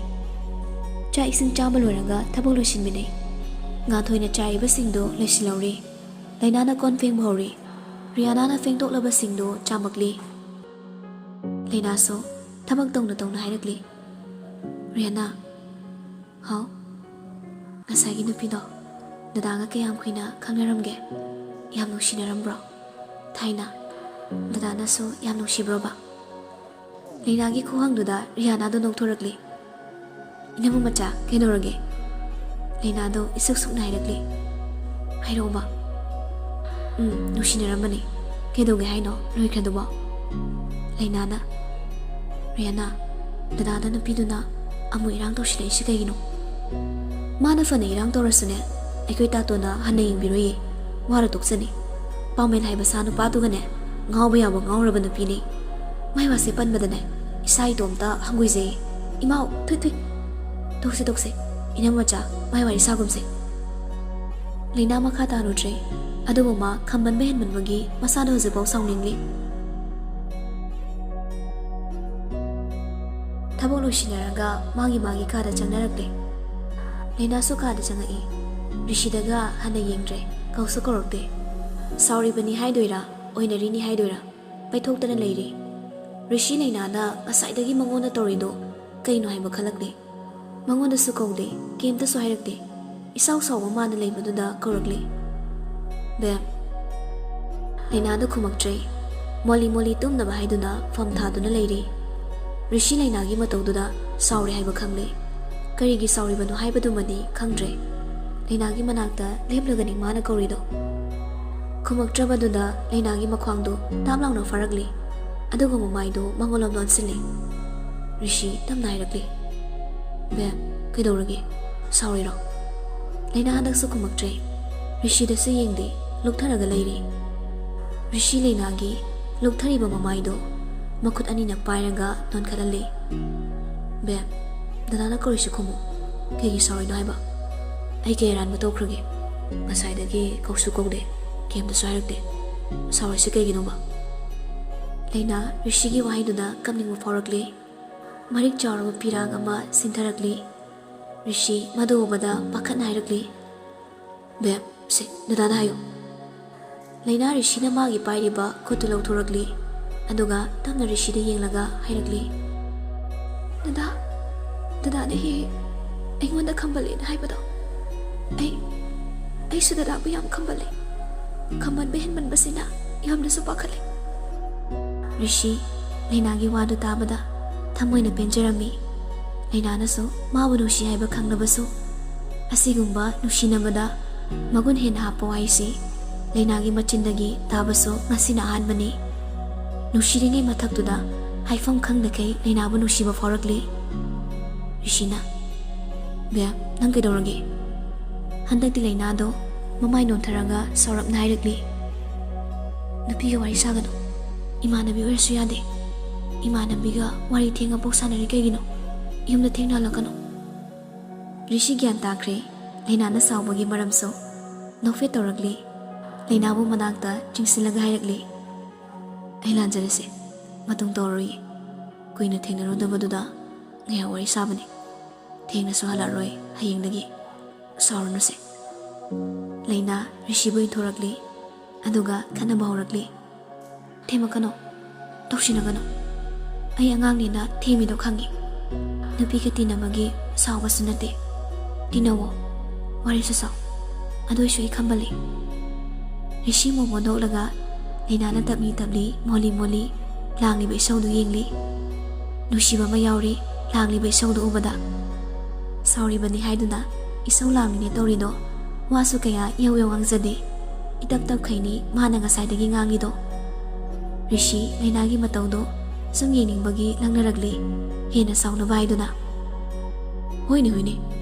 ꯆꯥꯛ ꯏꯁꯤꯡ ꯆꯥꯕ ꯂꯣꯏꯔꯒ ꯊꯕꯛ ꯂꯣꯏꯁꯤꯟꯃꯤꯟꯅꯩ꯫ ꯉꯥꯟꯊꯣꯏꯅ ꯆꯥꯏꯔꯤꯕꯁꯤꯡꯗꯨ ꯂꯣꯏꯁꯤꯜꯍꯧꯔꯤ꯫ ꯂꯩꯅꯥꯅ ꯀꯣꯟ ꯐꯦꯡꯕ ꯍꯧꯔꯤ꯫ ꯔꯤꯌꯥꯅꯥꯅ ꯐꯦꯡꯗꯣꯛꯂꯕꯁꯤꯡꯗꯨ ꯆꯥꯝꯃꯛꯂꯤ꯫ ꯂꯩꯅꯥꯁꯨ ꯊꯕꯛ ꯇꯧꯅ ꯇꯧꯅ ꯍꯥꯏꯔꯛꯂꯤ, "ꯔꯤꯌꯥꯅꯥ꯫" "ꯍꯥꯎ?" "ꯉꯁꯥꯏꯒꯤ ꯅꯨꯄꯤꯗꯣ ꯗꯗꯥꯒ ꯀꯌꯥꯝ ꯀꯨꯏꯅ ꯈꯪꯅꯔꯝꯒꯦ? ꯌꯥꯝ ꯅꯨꯡꯁꯤꯅꯔꯝꯕ꯭ꯔꯣ? ꯊꯥꯏꯅ ꯗꯗꯥꯅꯁꯨ ꯌꯥꯝ ꯅꯨꯡꯁꯤꯕ꯭ꯔꯣꯕ?" ꯂꯩꯅꯥꯒꯤ ꯈꯨꯍꯪꯗꯨꯗ ꯔꯤꯌꯥꯅꯥꯗꯣ ꯅꯣꯛꯊꯣꯔꯛꯂꯤ꯫ "ꯏꯅꯝꯃ ꯃꯆꯥ, ꯀꯩꯗꯧꯔꯒꯦ?" ꯂꯩꯅꯥꯗꯣ ꯏꯁꯨꯛ ꯁꯨꯛꯅ ꯍꯥꯏꯔꯛꯂꯤ꯫ "ꯍꯥꯏꯔꯛꯑꯣꯕ꯫" "ꯎꯝ, ꯅꯨꯡꯁꯤꯅꯔꯝꯕꯅꯤ꯫ ꯀꯩꯗꯧꯒꯦ ꯍꯥꯏꯅꯣ? ꯂꯣꯏꯈ꯭ꯔꯗꯨꯕꯣ?" ꯂꯩꯅꯥꯅ, "ꯔꯤꯌꯥꯅꯥ, ꯗꯗꯥꯗ ꯅꯨꯄꯤꯗꯨꯅ ꯑꯃꯨꯛ ꯏꯔꯥꯡ ꯇꯧꯁꯤꯜꯂꯛꯏꯁꯤ ꯀꯩꯒꯤꯅꯣ? ꯃꯥꯅ ꯐꯅ ꯏꯔꯥꯡ ꯇꯧꯔꯁꯨꯅꯦ, ꯑꯩꯈꯣꯏ ꯇꯥꯇꯣꯟꯅ ꯍꯟꯅ ꯌꯦꯡꯕꯤꯔꯣꯏꯌꯦ꯫ ꯋꯥꯔ ꯇꯣꯛꯆꯅꯤ꯫ ꯄꯥꯎꯃꯦꯟ ꯍꯥꯏꯕ ꯁꯥ ꯅꯨꯄꯥꯗꯨꯒꯅꯦ, ꯉꯥꯎꯕ ꯌꯥꯕ ꯉꯥꯎꯔꯕ ꯅꯨꯄꯤꯅꯦ꯫ ꯃꯥꯏ ꯋꯥꯁꯦ ꯄꯟꯕꯗꯅꯦ, ꯏꯁꯥ ꯏꯇꯣꯝꯇ ꯍꯪꯒꯣꯏꯖꯩꯌꯦ꯫ ꯏꯃꯥꯎ, ꯊꯨꯏ ꯊꯨꯏ꯫" ꯇꯣꯛꯁꯦ, ꯇꯣꯛꯁꯦ꯫ ꯏꯅꯝꯃꯆꯥ, ꯃꯥꯏ ꯋꯥꯔꯤ ꯁꯥꯒꯨꯝꯁꯦ꯫ ꯂꯩꯅꯥ ꯃꯈꯥ ꯇꯥꯔꯨꯗ꯭ꯔꯦ꯫ ꯑꯗꯨꯕꯨ ꯃꯥ ꯈꯝꯕꯟꯕ ꯍꯦꯟꯃꯟꯕꯒꯤ ꯃꯁꯥꯗꯣ ꯍꯧꯖꯤꯛꯐꯥꯎ ꯁꯥꯎꯅꯤꯡꯂꯤ꯫ ꯊꯕꯛ ꯂꯣꯏꯁꯤꯟꯅꯔꯒ ꯃꯥꯒꯤ ꯃꯥꯒꯤ ꯀꯥꯗ ꯆꯪꯅꯔꯛꯂꯦ꯫ ꯂꯩꯅꯥꯁꯨ ꯀꯥꯗ ꯆꯪꯉꯛꯏ꯫ ꯔꯤꯁꯤꯗꯒ ꯍꯟꯅ ꯌꯦꯡꯗ꯭ꯔꯦ, ꯀꯧꯁꯨ ꯀꯧꯔꯛꯇꯦ꯫ ꯁꯥꯎꯔꯤꯕꯅꯤ ꯍꯥꯏꯗꯣꯏꯔꯥ, ꯑꯣꯏꯅꯔꯤꯅꯤ ꯍꯥꯏꯗꯣꯏꯔꯥ, ꯄꯩꯊꯣꯛꯇꯅ ꯂꯩꯔꯤ꯫ ꯔꯤꯁꯤ ꯂꯩꯅꯥꯅ ꯉꯁꯥꯏꯗꯒꯤ ꯃꯉꯣꯟꯗ ꯇꯧꯔꯤꯗꯣ ꯀꯩꯅꯣ ꯍꯥꯏꯕ ꯈꯜꯂꯛꯂꯦ꯫ ꯃꯉꯣꯟꯗꯁꯨ ꯀꯧꯗꯦ, ꯀꯩꯝꯇꯁꯨ ꯍꯥꯏꯔꯛꯇꯦ꯫ ꯏꯁꯥꯎ ꯁꯥꯎꯕ ꯃꯥꯅ ꯂꯩꯕꯗꯨꯗ ꯀꯧꯔꯛꯂꯦ, "ꯕꯦꯝ?" ꯂꯩꯅꯥꯗ ꯈꯨꯝꯃꯛꯇ꯭ꯔꯦ꯫ ꯃꯣꯂꯤ ꯃꯣꯂꯤ ꯇꯨꯝꯅꯕ ꯍꯥꯏꯗꯨꯅ ꯐꯝ ꯊꯥꯗꯨꯅ ꯂꯩꯔꯤ꯫ ꯔꯤꯁꯤ ꯂꯩꯅꯥꯒꯤ ꯃꯇꯧꯗꯨꯗ ꯁꯥꯎꯔꯦ ꯍꯥꯏꯕ ꯈꯪꯂꯦ꯫ ꯀꯔꯤꯒꯤ ꯁꯥꯎꯔꯤꯕꯅꯣ ꯍꯥꯏꯕꯗꯨꯃꯗꯤ ꯈꯪꯗ꯭ꯔꯦ꯫ ꯂꯩꯅꯥꯒꯤ ꯃꯅꯥꯛꯇ ꯂꯦꯞꯂꯒꯅꯤ ꯃꯥꯅ ꯀꯧꯔꯤꯗꯣ꯫ ꯈꯨꯝꯃꯛꯇ꯭ꯔꯕꯗꯨꯗ ꯂꯩꯅꯥꯒꯤ ꯃꯈ꯭ꯋꯥꯡꯗꯨ ꯇꯥꯞ ꯂꯥꯎꯅ ꯐꯥꯔꯛꯂꯤ꯫ ꯑꯗꯨꯒ ꯃꯃꯥꯏꯗꯨ ꯃꯉꯣꯟꯂꯣꯝ ꯂꯣꯟꯁꯤꯜꯂꯤ꯫ ꯔꯤꯁꯤ ꯇꯞꯅ ꯍꯥꯏꯔꯛꯂꯤ, "ꯕꯦꯝ, ꯀꯩꯗꯧꯔꯒꯦ? ꯁꯥꯎꯔꯤꯔꯣ?" ꯂꯩꯅꯥ ꯍꯟꯗꯛꯁꯨ ꯈꯨꯝꯃꯛꯇ꯭ꯔꯦ꯫ ꯔꯤꯁꯤꯗꯁꯨ ꯌꯦꯡꯗꯦ, ꯂꯨꯞꯊꯔꯒ ꯂꯩꯔꯤ꯫ ꯔꯤꯁꯤ ꯂꯩꯅꯥꯒꯤ ꯂꯨꯞꯊꯔꯤꯕ ꯃꯃꯥꯏꯗꯣ ꯃꯈꯨꯠ ꯑꯅꯤꯅ ꯄꯥꯏꯔꯒ ꯅꯣꯟꯈꯠꯍꯜꯂꯤ꯫ "ꯕꯦꯝ, ꯗꯗꯥꯅ ꯀꯧꯔꯤꯁꯤ ꯈꯨꯝꯃꯨ꯫ ꯀꯩꯒꯤ ꯁꯥꯎꯔꯤꯅꯣ ꯍꯥꯏꯕ? ꯑꯩ ꯀꯩ ꯑꯔꯥꯟꯕ ꯇꯧꯈ꯭ꯔꯒꯦ? ꯉꯁꯥꯏꯗꯒꯤ ꯀꯧꯁꯨ ꯀꯧꯗꯦ, ꯀꯩꯝꯇꯁꯨ ꯍꯥꯏꯔꯛꯇꯦ꯫ ꯁꯥꯎꯔꯤꯁꯤ ꯀꯩꯒꯤꯅꯣꯕ?" ꯂꯩꯅꯥ ꯔꯤꯁꯤꯒꯤ ꯋꯥꯍꯩꯗꯨꯗ ꯀꯞꯅꯤꯡꯕ ꯐꯥꯎꯔꯛꯂꯤ꯫ ꯃꯔꯤꯛ ꯆꯥꯎꯔꯕ ꯄꯤꯔꯥꯡ ꯑꯃ ꯁꯤꯟꯊꯔꯛꯂꯤ꯫ ꯔꯤꯁꯤ ꯃꯗꯨ ꯎꯕꯗ ꯄꯥꯈꯠꯅ ꯍꯥꯏꯔꯛꯂꯤ, "ꯕꯦꯝ, ꯁꯦ, ꯗꯗꯥꯗ ꯍꯥꯏꯌꯨ꯫" ꯂꯩꯅꯥ ꯔꯤꯁꯤꯅ ꯃꯥꯒꯤ ꯄꯥꯏꯔꯤꯕ ꯈꯨꯠꯇꯨ ꯂꯧꯊꯣꯔꯛꯂꯤ꯫ ꯑꯗꯨꯒ ꯇꯞꯅ ꯔꯤꯁꯤꯗ ꯌꯦꯡꯂꯒ ꯍꯥꯏꯔꯛꯂꯤ, "ꯗꯗꯥ, ꯗꯗꯥꯅ ꯍꯦꯛ ꯍꯦꯛ ꯑꯩꯉꯣꯟꯗ ꯈꯝꯕꯜꯂꯦꯅ ꯍꯥꯏꯕꯗꯣ, ꯑꯩ, ꯑꯩꯁꯨ ꯗꯗꯥꯕꯨ ꯌꯥꯝ ꯈꯝꯕꯜꯂꯦ꯫ ꯈꯝꯕꯟꯕ ꯍꯦꯟꯃꯟꯕꯁꯤꯅ ꯌꯥꯝꯅꯁꯨ ꯄꯥꯈꯠꯂꯦ꯫" ꯔꯤꯁꯤ ꯂꯩꯅꯥꯒꯤ ꯋꯥꯗꯨ ꯇꯥꯕꯗ ꯊꯃꯣꯏꯅ ꯄꯦꯟꯖꯔꯝꯃꯤ꯫ ꯂꯩꯅꯥꯅꯁꯨ ꯃꯥꯕꯨ ꯅꯨꯡꯁꯤ ꯍꯥꯏꯕ ꯈꯪꯂꯕꯁꯨ, ꯑꯁꯤꯒꯨꯝꯕ ꯅꯨꯡꯁꯤꯅꯕꯗ ꯃꯒꯨꯟ ꯍꯦꯟꯅ ꯍꯥꯞꯄ ꯋꯥꯍꯩꯁꯤ ꯂꯩꯅꯥꯒꯤ ꯃꯆꯤꯟꯗꯒꯤ ꯇꯥꯕꯁꯨ ꯉꯁꯤꯅ ꯑꯍꯥꯟꯕꯅꯤ꯫ ꯅꯨꯡꯁꯤꯔꯤꯉꯩ ꯃꯊꯛꯇꯨꯗ ꯍꯥꯏꯐꯝ ꯈꯪꯗꯈꯩ ꯂꯩꯅꯥꯕꯨ ꯅꯨꯡꯁꯤꯕ ꯐꯥꯎꯔꯛꯂꯤ꯫ ꯔꯤꯁꯤꯅ, "ꯕꯦꯝ, ꯅꯪ ꯀꯩꯗꯧꯔꯒꯦ?" ꯍꯟꯗꯛꯇꯤ ꯂꯩꯅꯥꯗꯣ ꯃꯃꯥꯏ ꯅꯣꯟꯊꯔꯒ ꯁꯥꯎꯔꯞꯅ ꯍꯥꯏꯔꯛꯂꯤ, "ꯅꯨꯄꯤꯒ ꯋꯥꯔꯤ ꯁꯥꯒꯅꯨ꯫ ꯏꯃꯥꯟꯅꯕꯤ ꯑꯣꯏꯔꯁꯨ ꯌꯥꯗꯦ꯫ ꯏꯃꯥꯟꯅꯕꯤꯒ ꯋꯥꯔꯤ ꯊꯦꯡꯉꯐꯥꯎ ꯁꯥꯟꯅꯔꯤ ꯀꯩꯒꯤꯅꯣ? ꯌꯨꯝꯗ ꯊꯦꯡꯅ ꯍꯜꯂꯛꯀꯅꯨ꯫" ꯔꯤꯁꯤ ꯒ꯭ꯌꯥꯟ ꯇꯥꯈ꯭ꯔꯦ꯫ ꯂꯩꯅꯥꯅ ꯁꯥꯎꯕꯒꯤ ꯃꯔꯝꯁꯨ꯫ ꯅꯣꯛꯐꯦꯠ ꯇꯧꯔꯛꯂꯤ꯫ ꯂꯩꯅꯥꯕꯨ ꯃꯅꯥꯛꯇ ꯆꯤꯡꯁꯤꯜꯂꯒ ꯍꯥꯏꯔꯛꯂꯤ, "ꯑꯩ ꯂꯥꯟꯖꯔꯦꯁꯦ꯫ ꯃꯇꯨꯡ ꯇꯧꯔꯔꯣꯏꯌꯦ꯫ ꯀꯨꯏꯅ ꯊꯦꯡꯅꯔꯨꯗꯕꯗꯨꯗ ꯉꯥꯏꯍꯥꯛ ꯋꯥꯔꯤ ꯁꯥꯕꯅꯤ꯫ ꯊꯦꯡꯅꯁꯨ ꯍꯜꯂꯛꯑꯔꯣꯏ ꯍꯌꯦꯡꯗꯒꯤ꯫ ꯁꯥꯎꯔꯅꯨꯁꯦ꯫" ꯂꯩꯅꯥ ꯔꯤꯁꯤꯕꯨ ꯏꯟꯊꯣꯔꯛꯂꯤ꯫ ꯑꯗꯨꯒ ꯈꯠꯅꯕ ꯍꯧꯔꯛꯂꯤ꯫ "ꯊꯦꯝꯃꯛꯀꯅꯣ, ꯇꯧꯁꯤꯟꯅꯒꯅꯣ꯫ ꯑꯩ ꯑꯉꯥꯡꯅꯦꯅ ꯊꯦꯝꯃꯤꯗꯣ ꯈꯪꯉꯤ꯫ ꯅꯨꯄꯤꯒ ꯇꯤꯟꯅꯕꯒꯤ ꯁꯥꯎꯕꯁꯨ ꯅꯠꯇꯦ꯫ ꯇꯤꯟꯅꯧꯋꯣ, ꯋꯥꯔꯤꯁꯨ ꯁꯥꯎ꯫ ꯑꯗꯨ ꯑꯣꯏꯁꯨ ꯑꯩ ꯈꯝꯕꯜꯂꯤ꯫" ꯔꯤꯁꯤ ꯃꯣꯃꯣꯟ ꯅꯣꯛꯂꯒ ꯂꯩꯅꯥꯅ ꯇꯞꯂꯤ ꯇꯞꯂꯤ, ꯃꯣꯜꯂꯤ ꯃꯣꯜꯂꯤ ꯂꯥꯡꯂꯤꯕ ꯏꯁꯧꯗꯨ ꯌꯦꯡꯂꯤ꯫ ꯅꯨꯡꯁꯤꯕ ꯑꯃ ꯌꯥꯎꯔꯤ ꯂꯥꯡꯂꯤꯕ ꯏꯁꯧꯗꯨ ꯎꯕꯗ꯫ ꯁꯥꯎꯔꯤꯕꯅꯤ ꯍꯥꯏꯗꯨꯅ ꯏꯁꯧ ꯂꯥꯡꯂꯤꯅꯦ ꯇꯧꯔꯤꯗꯣ꯫ ꯋꯥꯁꯨ ꯀꯌꯥ ꯏꯍꯧ ꯏꯍꯧ ꯉꯥꯡꯖꯗꯦ꯫ ꯏꯇꯞ ꯇꯞꯈꯩꯅꯤ ꯃꯥꯅ ꯉꯁꯥꯏꯗꯒꯤ ꯉꯥꯡꯂꯤꯗꯣ꯫ ꯔꯤꯁꯤ ꯂꯩꯅꯥꯒꯤ ꯃꯇꯧꯗꯣ ꯁꯨꯝ ꯌꯦꯡꯅꯤꯡꯕꯒꯤ ꯂꯪꯅꯔꯛꯂꯤ, ꯍꯦꯟꯅ ꯁꯥꯎꯅꯕ ꯍꯥꯏꯗꯨꯅ꯫ "ꯍꯣꯏꯅꯦ, ꯍꯣꯏꯅꯦ,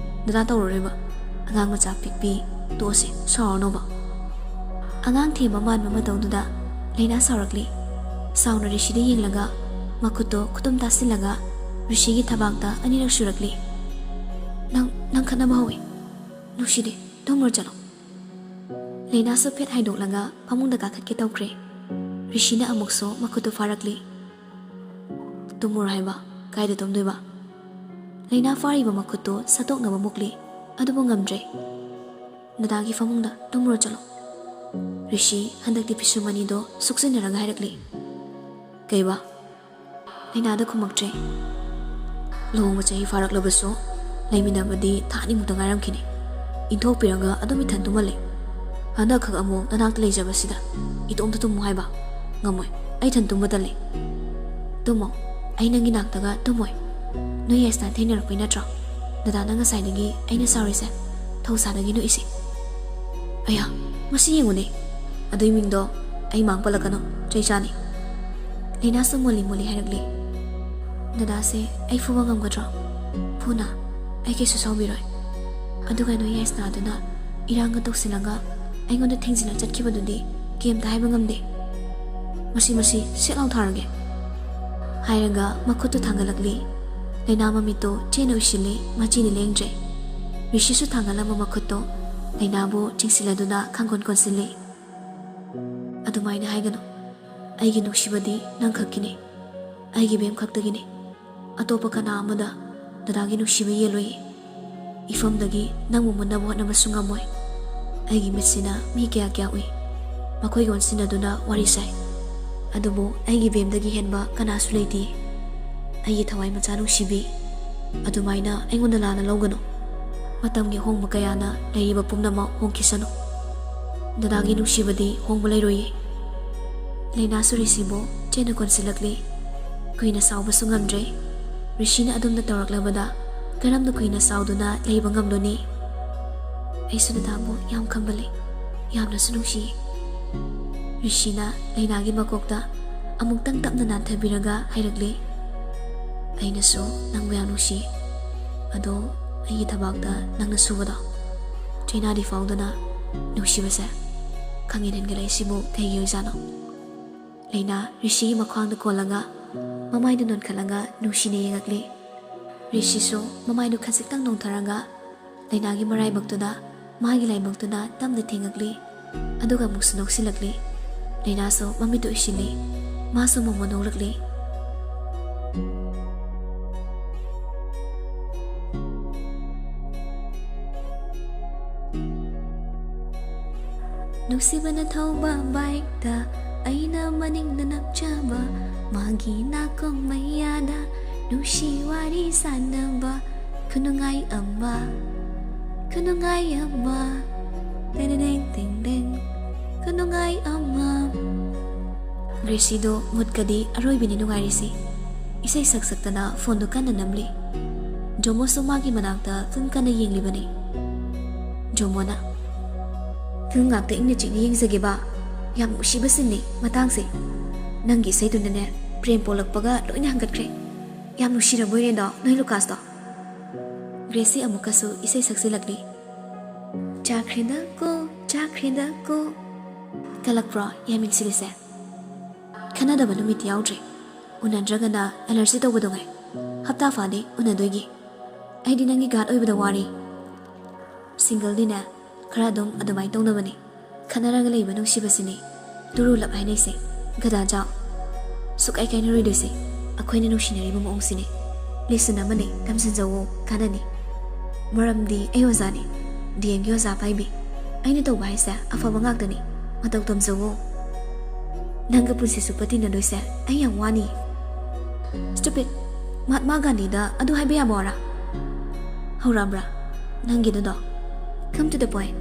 ꯗꯗꯥ ꯇꯧꯔꯔꯣꯏꯕ꯫ ꯑꯉꯥꯡ ꯃꯆꯥ ꯄꯤꯛꯄꯤ, ꯇꯣꯛꯑꯁꯦ, ꯁꯥꯎꯔꯅꯣꯕ꯫" ꯑꯉꯥꯡ ꯊꯦꯝꯕ ꯃꯥꯟꯕ ꯃꯇꯧꯗꯨꯗ ꯂꯩꯅꯥ ꯁꯥꯎꯔꯛꯂꯤ꯫ ꯁꯥꯎꯅ ꯔꯤꯁꯤꯗ ꯌꯦꯡꯂꯒ ꯃꯈꯨꯠꯇꯣ ꯈꯨꯇꯨꯝ ꯇꯥꯁꯤꯜꯂꯒ ꯔꯤꯁꯤꯒꯤ ꯊꯕꯥꯛꯇ ꯑꯅꯤꯔꯛ ꯁꯨꯔꯛꯂꯤ꯫ "ꯅꯪ, ꯅꯪ ꯈꯠꯅꯕ ꯍꯧꯋꯤ꯫ ꯅꯨꯡꯁꯤꯗꯦ, ꯇꯨꯝꯃꯨꯔꯣ ꯆꯠꯂꯣ꯫" ꯂꯩꯅꯥꯁꯨ ꯐꯦꯠ ꯍꯥꯏꯗꯣꯛꯂꯒ ꯐꯃꯨꯡꯗ ꯀꯥꯈꯠꯀꯦ ꯇꯧꯈ꯭ꯔꯦ꯫ ꯔꯤꯁꯤꯅ ꯑꯃꯨꯛꯁꯨ ꯃꯈꯨꯠꯇꯨ ꯐꯥꯔꯛꯂꯤ꯫ "ꯇꯨꯝꯃꯨꯔꯣ ꯍꯥꯏꯕ, ꯀꯥꯏꯗ ꯇꯨꯝꯗꯣꯏꯕ?" ꯂꯩꯅꯥ ꯐꯥꯔꯤꯕ ꯃꯈꯨꯠꯇꯨ ꯁꯠꯇꯣꯛꯅꯕ ꯃꯨꯛꯂꯤ, ꯑꯗꯨꯕꯨ ꯉꯝꯗ꯭ꯔꯦ꯫ "ꯗꯗꯥꯒꯤ ꯐꯃꯨꯡꯗ ꯇꯨꯝꯃꯨꯔꯣ ꯆꯠꯂꯣ꯫" ꯔꯤꯁꯤ ꯍꯟꯗꯛꯇꯤ ꯄꯤꯁꯨꯝ ꯑꯅꯤꯗꯣ ꯁꯨꯛꯆꯤꯟꯅꯔꯒ ꯍꯥꯏꯔꯛꯂꯤ꯫ "ꯀꯩꯕ?" ꯂꯩꯅꯥꯗ ꯈꯨꯝꯃꯛꯇ꯭ꯔꯦ꯫ "ꯂꯨꯍꯣꯡꯕ ꯆꯍꯤ ꯐꯥꯔꯛꯂꯕꯁꯨ ꯂꯩꯃꯤꯟꯅꯕꯗꯤ ꯊꯥ ꯑꯅꯤꯃꯨꯛꯇ ꯉꯥꯏꯔꯝꯈꯤꯅꯤ꯫ ꯏꯟꯊꯣꯛꯄꯤꯔꯒ ꯑꯗꯨꯝ ꯏꯊꯟ ꯇꯨꯝꯍꯜꯂꯦ꯫ ꯍꯟꯗꯛꯈꯛ ꯑꯃꯨꯛ ꯅꯅꯥꯛꯇ ꯂꯩꯖꯕꯁꯤꯗ ꯏꯇꯣꯝꯇ ꯇꯨꯝꯃꯨ ꯍꯥꯏꯕ? ꯉꯝꯃꯣꯏ꯫ ꯑꯩ ꯏꯊꯟ ꯇꯨꯝꯕ ꯇꯜꯂꯦ꯫" "ꯇꯨꯝꯃꯣ꯫ ꯑꯩ ꯅꯪꯒꯤ ꯅꯥꯛꯇꯒ ꯇꯨꯝꯃꯣꯏ꯫ ꯅꯣꯏ ꯌꯥꯏꯁꯅꯥ ꯊꯦꯡꯅꯔꯛꯄꯩ ꯅꯠꯇ꯭ꯔꯣ ꯗꯗꯥꯅ ꯉꯁꯥꯏꯗꯒꯤ ꯑꯩꯅ ꯁꯥꯎꯔꯤꯁꯦ? ꯊꯧꯁꯥꯗꯒꯤ ꯅꯣꯛꯏꯁꯦ꯫ ꯑꯌꯥ, ꯃꯁꯤ ꯌꯦꯡꯉꯨꯅꯦ꯫ ꯑꯗꯨꯏ ꯃꯤꯡꯗꯣ ꯑꯩ ꯃꯥꯡ ꯄꯜꯂꯛꯀꯅꯣ, ꯆꯩ ꯆꯥꯅꯤ꯫" ꯂꯩꯅꯥꯁꯨ ꯃꯣꯜꯂꯤ ꯃꯣꯜꯂꯤ ꯍꯥꯏꯔꯛꯂꯤ꯫ "ꯗꯗꯥꯁꯦ ꯑꯩ ꯐꯨꯕ ꯉꯝꯒꯗ꯭ꯔꯣ? ꯐꯨꯅ, ꯑꯩ ꯀꯩꯁꯨ ꯁꯥꯎꯕꯤꯔꯣꯏ꯫ ꯑꯗꯨꯒ ꯅꯣꯏ ꯌꯥꯏꯁꯅꯥꯗꯨꯅ ꯏꯔꯥꯡꯒ ꯇꯧꯁꯤꯜꯂꯒ ꯑꯩꯉꯣꯟꯗ ꯊꯦꯡꯖꯤꯜꯂ ꯆꯠꯈꯤꯕꯗꯨꯗꯤ ꯀꯩꯝꯇ ꯍꯥꯏꯕ ꯉꯝꯗꯦ꯫ ꯃꯁꯤ, ꯃꯁꯤ ꯁꯦꯠ ꯂꯥꯎ ꯊꯥꯔꯒꯦ꯫" ꯍꯥꯏꯔꯒ ꯃꯈꯨꯠꯇꯨ ꯊꯥꯡꯒꯠꯂꯛꯂꯤ꯫ ꯂꯩꯅꯥ ꯃꯃꯤꯠꯇꯨ ꯆꯦꯅ ꯎꯏꯁꯤꯜꯂꯤ, ꯃꯆꯤꯗꯤ ꯂꯦꯡꯗ꯭ꯔꯦ꯫ ꯔꯤꯁꯤꯁꯨ ꯊꯥꯡꯒꯠꯂꯝꯕ ꯃꯈꯨꯠꯇꯣ ꯂꯩꯅꯥꯕꯨ ꯆꯤꯡꯁꯤꯜꯂꯗꯨꯅ ꯈꯪꯒꯣꯟ ꯀꯣꯟꯁꯤꯜꯂꯤ꯫ "ꯑꯗꯨꯃꯥꯏꯅ ꯍꯥꯏꯒꯅꯨ꯫ ꯑꯩꯒꯤ ꯅꯨꯡꯁꯤꯕꯗꯤ ꯅꯪ ꯈꯛꯀꯤꯅꯤ꯫ ꯑꯩꯒꯤ ꯕꯦꯝ ꯈꯛꯇꯒꯤꯅꯤ꯫ ꯑꯇꯣꯞꯄ ꯀꯅꯥ ꯑꯃꯗ ꯗꯗꯥꯒꯤ ꯅꯨꯡꯁꯤꯕ ꯌꯦꯜꯂꯣꯏꯌꯦ꯫ ꯏꯐꯝꯗꯒꯤ ꯅꯪꯕꯨ ꯃꯨꯟꯅꯕ ꯍꯣꯠꯅꯕꯁꯨ ꯉꯝꯃꯣꯏ꯫ ꯑꯩꯒꯤ ꯃꯤꯠꯁꯤꯅ ꯃꯤ ꯀꯌꯥ ꯀꯌꯥ ꯎꯏ꯫ ꯃꯈꯣꯏꯒ ꯑꯣꯟꯁꯤꯟꯅꯗꯨꯅ ꯋꯥꯔꯤ ꯁꯥꯏ꯫ ꯑꯗꯨꯕꯨ ꯑꯩꯒꯤ ꯕꯦꯝꯗꯒꯤ ꯍꯦꯟꯕ ꯀꯅꯥꯁꯨ ꯂꯩꯇꯦ꯫ ꯑꯩꯒꯤ ꯊꯋꯥꯏ ꯃꯆꯥ ꯅꯨꯡꯁꯤꯕꯤ, ꯑꯗꯨꯃꯥꯏꯅ ꯑꯩꯉꯣꯟꯗ ꯂꯥꯟꯅ ꯂꯧꯒꯅꯨ꯫ ꯃꯇꯝꯒꯤ ꯑꯍꯣꯡꯕ ꯀꯌꯥꯅ ꯂꯩꯔꯤꯕ ꯄꯨꯝꯅꯃꯛ ꯍꯣꯡꯈꯤꯁꯅꯨ꯫ ꯗꯗꯥꯒꯤ ꯅꯨꯡꯁꯤꯕꯗꯤ ꯍꯣꯡꯕ ꯂꯩꯔꯣꯏꯌꯦ꯫" ꯂꯩꯅꯥꯁꯨ ꯔꯤꯁꯤꯕꯨ ꯆꯦꯠꯅ ꯀꯣꯟꯁꯤꯜꯂꯛꯂꯤ꯫ ꯀꯨꯏꯅ ꯁꯥꯎꯕꯁꯨ ꯉꯝꯗ꯭ꯔꯦ꯫ ꯔꯤꯁꯤꯅ ꯑꯗꯨꯝꯅ ꯇꯧꯔꯛꯂꯕꯗ ꯀꯔꯝꯅ ꯀꯨꯏꯅ ꯁꯥꯎꯗꯨꯅ ꯂꯩꯕ ꯉꯝꯂꯨꯅꯤ? "ꯑꯩꯁꯨ ꯗꯗꯥꯕꯨ ꯌꯥꯝ ꯈꯪꯕꯂꯦ, ꯌꯥꯝꯅꯁꯨ ꯅꯨꯡꯁꯤꯌꯦ꯫" ꯔꯤꯁꯤꯅ ꯂꯩꯅꯥꯒꯤ ꯃꯀꯣꯛꯇ ꯑꯃꯨꯛꯇꯪ ꯇꯞꯅ ꯅꯥꯟꯊꯕꯤꯔꯒ ꯍꯥꯏꯔꯛꯂꯤ꯫ "ꯑꯩꯅꯁꯨ ꯅꯪꯕꯨ ꯌꯥꯝ ꯅꯨꯡꯁꯤꯌꯦ꯫ ꯑꯗꯣ ꯑꯩꯒꯤ ꯊꯕꯥꯛꯇ ꯅꯪꯅ ꯁꯨꯕꯗꯣ ꯆꯩꯅꯥꯗꯤ ꯐꯥꯎꯗꯅ ꯅꯨꯡꯁꯤꯕꯁꯦ ꯈꯪꯍꯦꯟ ꯍꯦꯟꯒꯠꯂꯛꯏꯁꯤꯕꯨ ꯀꯩꯒꯤ ꯑꯣꯏꯖꯥꯠꯅꯣ?" ꯂꯩꯅꯥ ꯔꯤꯁꯤꯒꯤ ꯃꯈ꯭ꯋꯥꯡꯗ ꯀꯣꯜꯂꯒ ꯃꯃꯥꯏꯗꯨ ꯅꯣꯟꯈꯠꯂꯒ ꯅꯨꯡꯁꯤꯅ ꯌꯦꯡꯉꯛꯂꯤ꯫ ꯔꯤꯁꯤꯁꯨ ꯃꯃꯥꯏꯗꯨ ꯈꯖꯤꯛꯇꯪ ꯅꯣꯡꯊꯔꯒ ꯂꯩꯅꯥꯒꯤ ꯃꯔꯥꯏꯕꯛꯇꯨꯗ ꯃꯥꯒꯤ ꯂꯥꯏꯕꯛꯇꯨꯅ ꯇꯞꯅ ꯊꯦꯡꯉꯛꯂꯤ꯫ ꯑꯗꯨꯒ ꯑꯃꯨꯛꯁꯨ ꯅꯣꯛꯁꯤꯜꯂꯛꯂꯤ꯫ ꯂꯩꯅꯥꯁꯨ ꯃꯃꯤꯠꯇꯨ ꯎꯏꯁꯤꯜꯂꯤ꯫ ꯃꯥꯁꯨ ꯃꯣꯃꯣꯟ ꯅꯣꯛꯂꯛꯂꯤ꯫ ꯅꯨꯡꯁꯤꯕꯅ ꯊꯧꯕ ꯕꯥꯏꯛꯇ ꯑꯩꯅ ꯃꯅꯤꯡꯗ ꯅꯞꯆꯕ, ꯃꯥꯒꯤ ꯅꯥꯀꯣꯡ ꯃꯌꯥꯗ ꯅꯨꯡꯁꯤ ꯋꯥꯔꯤ ꯁꯥꯟꯅꯕ, ꯈꯨꯅꯨꯡꯉꯥꯏ ꯑꯃ, ꯈꯨꯅꯨꯡꯉꯥꯏ ꯑꯃ, ꯇꯦꯔꯦꯔꯦꯡ ꯇꯦꯡ ꯇꯦꯡ, ꯈꯨꯅꯨꯡꯉꯥꯏ ꯑꯃ꯫ ꯒ꯭ꯔꯦꯁꯤꯗꯣ ꯃꯨꯠꯀꯗꯤ ꯑꯔꯣꯏꯕꯤꯅꯤ ꯅꯨꯡꯉꯥꯏꯔꯤꯁꯤ꯫ ꯏꯁꯩ ꯁꯛ ꯁꯛꯇꯅ ꯐꯣꯟꯗꯨ ꯀꯟꯅ ꯅꯝꯂꯤ꯫ ꯖꯣꯃꯣꯁꯨ ꯃꯥꯒꯤ ꯃꯅꯥꯛꯇ ꯐꯤꯂꯝ ꯀꯟꯅ ꯌꯦꯡꯂꯤꯕꯅꯤ꯫ ꯖꯣꯃꯣꯅ, "ꯐꯤꯂꯝ ꯉꯥꯛꯇ ꯏꯪꯅ ꯆꯤꯛꯅ ꯌꯦꯡꯖꯒꯦꯕ꯫ ꯌꯥꯝ ꯅꯨꯡꯁꯤꯕ ꯁꯤꯟꯅꯤ ꯃꯇꯥꯡꯁꯦ꯫ ꯅꯪꯒꯤ ꯏꯁꯩꯗꯨꯅꯅꯦ ꯄ꯭ꯔꯦꯝ ꯄꯣꯛꯂꯛꯄꯒ ꯂꯣꯏꯅ ꯍꯟꯒꯠꯈ꯭ꯔꯦ꯫ ꯌꯥꯝ ꯅꯨꯡꯁꯤꯔꯕꯣꯏꯔꯦꯗꯣ ꯅꯣꯏ ꯂꯨꯀꯥꯁꯇꯣ?" ꯒ꯭ꯔꯦꯁꯤ ꯑꯃꯨꯛꯀꯁꯨ ꯏꯁꯩ ꯁꯛꯆꯤꯜꯂꯛꯂꯤ꯫ "ꯆꯥꯈ꯭ꯔꯦꯗꯀꯣ, ꯆꯥꯈ꯭ꯔꯦꯗꯀꯣ꯫" ꯀꯜꯂꯛꯄ꯭ꯔꯣ ꯌꯥꯝ ꯌꯦꯡꯁꯤꯜꯂꯤꯁꯦ? ꯈꯟꯅꯗꯕ ꯅꯨꯃꯤꯠꯇꯤ ꯌꯥꯎꯗ꯭ꯔꯦ꯫ ꯎꯅꯗ꯭ꯔꯒꯅ ꯑꯦꯂꯔꯖꯤ ꯇꯧꯕꯗꯣ ꯉꯥꯏ꯫ ꯍꯞꯇꯥ ꯐꯥꯗꯦ ꯎꯅꯗꯣꯏꯒꯤ꯫ ꯑꯩꯗꯤ ꯅꯪꯒꯤ ꯒꯥꯔꯗ ꯑꯣꯏꯕꯗ ꯋꯥꯔꯦ꯫ ꯁꯤꯡꯒꯜꯗꯤꯅꯦ, ꯈꯔ ꯑꯗꯨꯝ ꯑꯗꯨꯃꯥꯏꯅ ꯇꯧꯅꯕꯅꯦ꯫ ꯈꯠꯅꯔꯒ ꯂꯩꯕ ꯅꯨꯡꯁꯤꯕꯁꯤꯅꯦ ꯇꯨꯔꯨ ꯂꯞ ꯍꯥꯏꯅꯩꯁꯦ꯫ ꯒꯗꯥꯖꯥꯎ꯫ ꯁꯨꯛꯀꯥꯏ ꯀꯥꯏꯅꯔꯣꯏꯗꯣꯏꯁꯦ ꯑꯩꯈꯣꯏꯅ ꯅꯨꯡꯁꯤꯅꯔꯤꯕ ꯃꯑꯣꯡꯁꯤꯅꯦ꯫ ꯂꯦꯁꯟ ꯑꯃꯅꯦ, ꯇꯝꯁꯤꯟꯖꯧꯋꯣ, ꯀꯥꯟꯅꯅꯤ꯫ ꯃꯔꯝꯗꯤ ꯑꯩ ꯑꯣꯖꯥꯅꯦ, ꯗꯤ ꯑꯦꯝꯒꯤ ꯑꯣꯖꯥ ꯄꯥꯏꯕꯤ꯫ ꯑꯩꯅ ꯇꯧꯕ ꯍꯥꯏꯁꯦ ꯑꯐꯕ ꯉꯥꯛꯇꯅꯤ꯫ ꯃꯇꯧ ꯇꯝꯖꯧꯋꯣ꯫ ꯅꯪꯒ ꯄꯨꯟꯁꯤ ꯆꯨꯞꯄ ꯇꯤꯟꯅꯗꯣꯏꯁꯦ ꯑꯩ ꯌꯥꯝ ꯋꯥꯅꯤ꯫ Stupid! ꯃꯍꯥꯠꯃꯥ ꯒꯥꯟꯙꯤꯗ ꯑꯗꯨ ꯍꯥꯏꯕ ꯌꯥꯕ ꯋꯥꯔꯥ? ꯍꯧꯔꯛꯑꯕ꯭ꯔꯥ ꯅꯪꯒꯤꯗꯨꯗꯣ? Come to the point.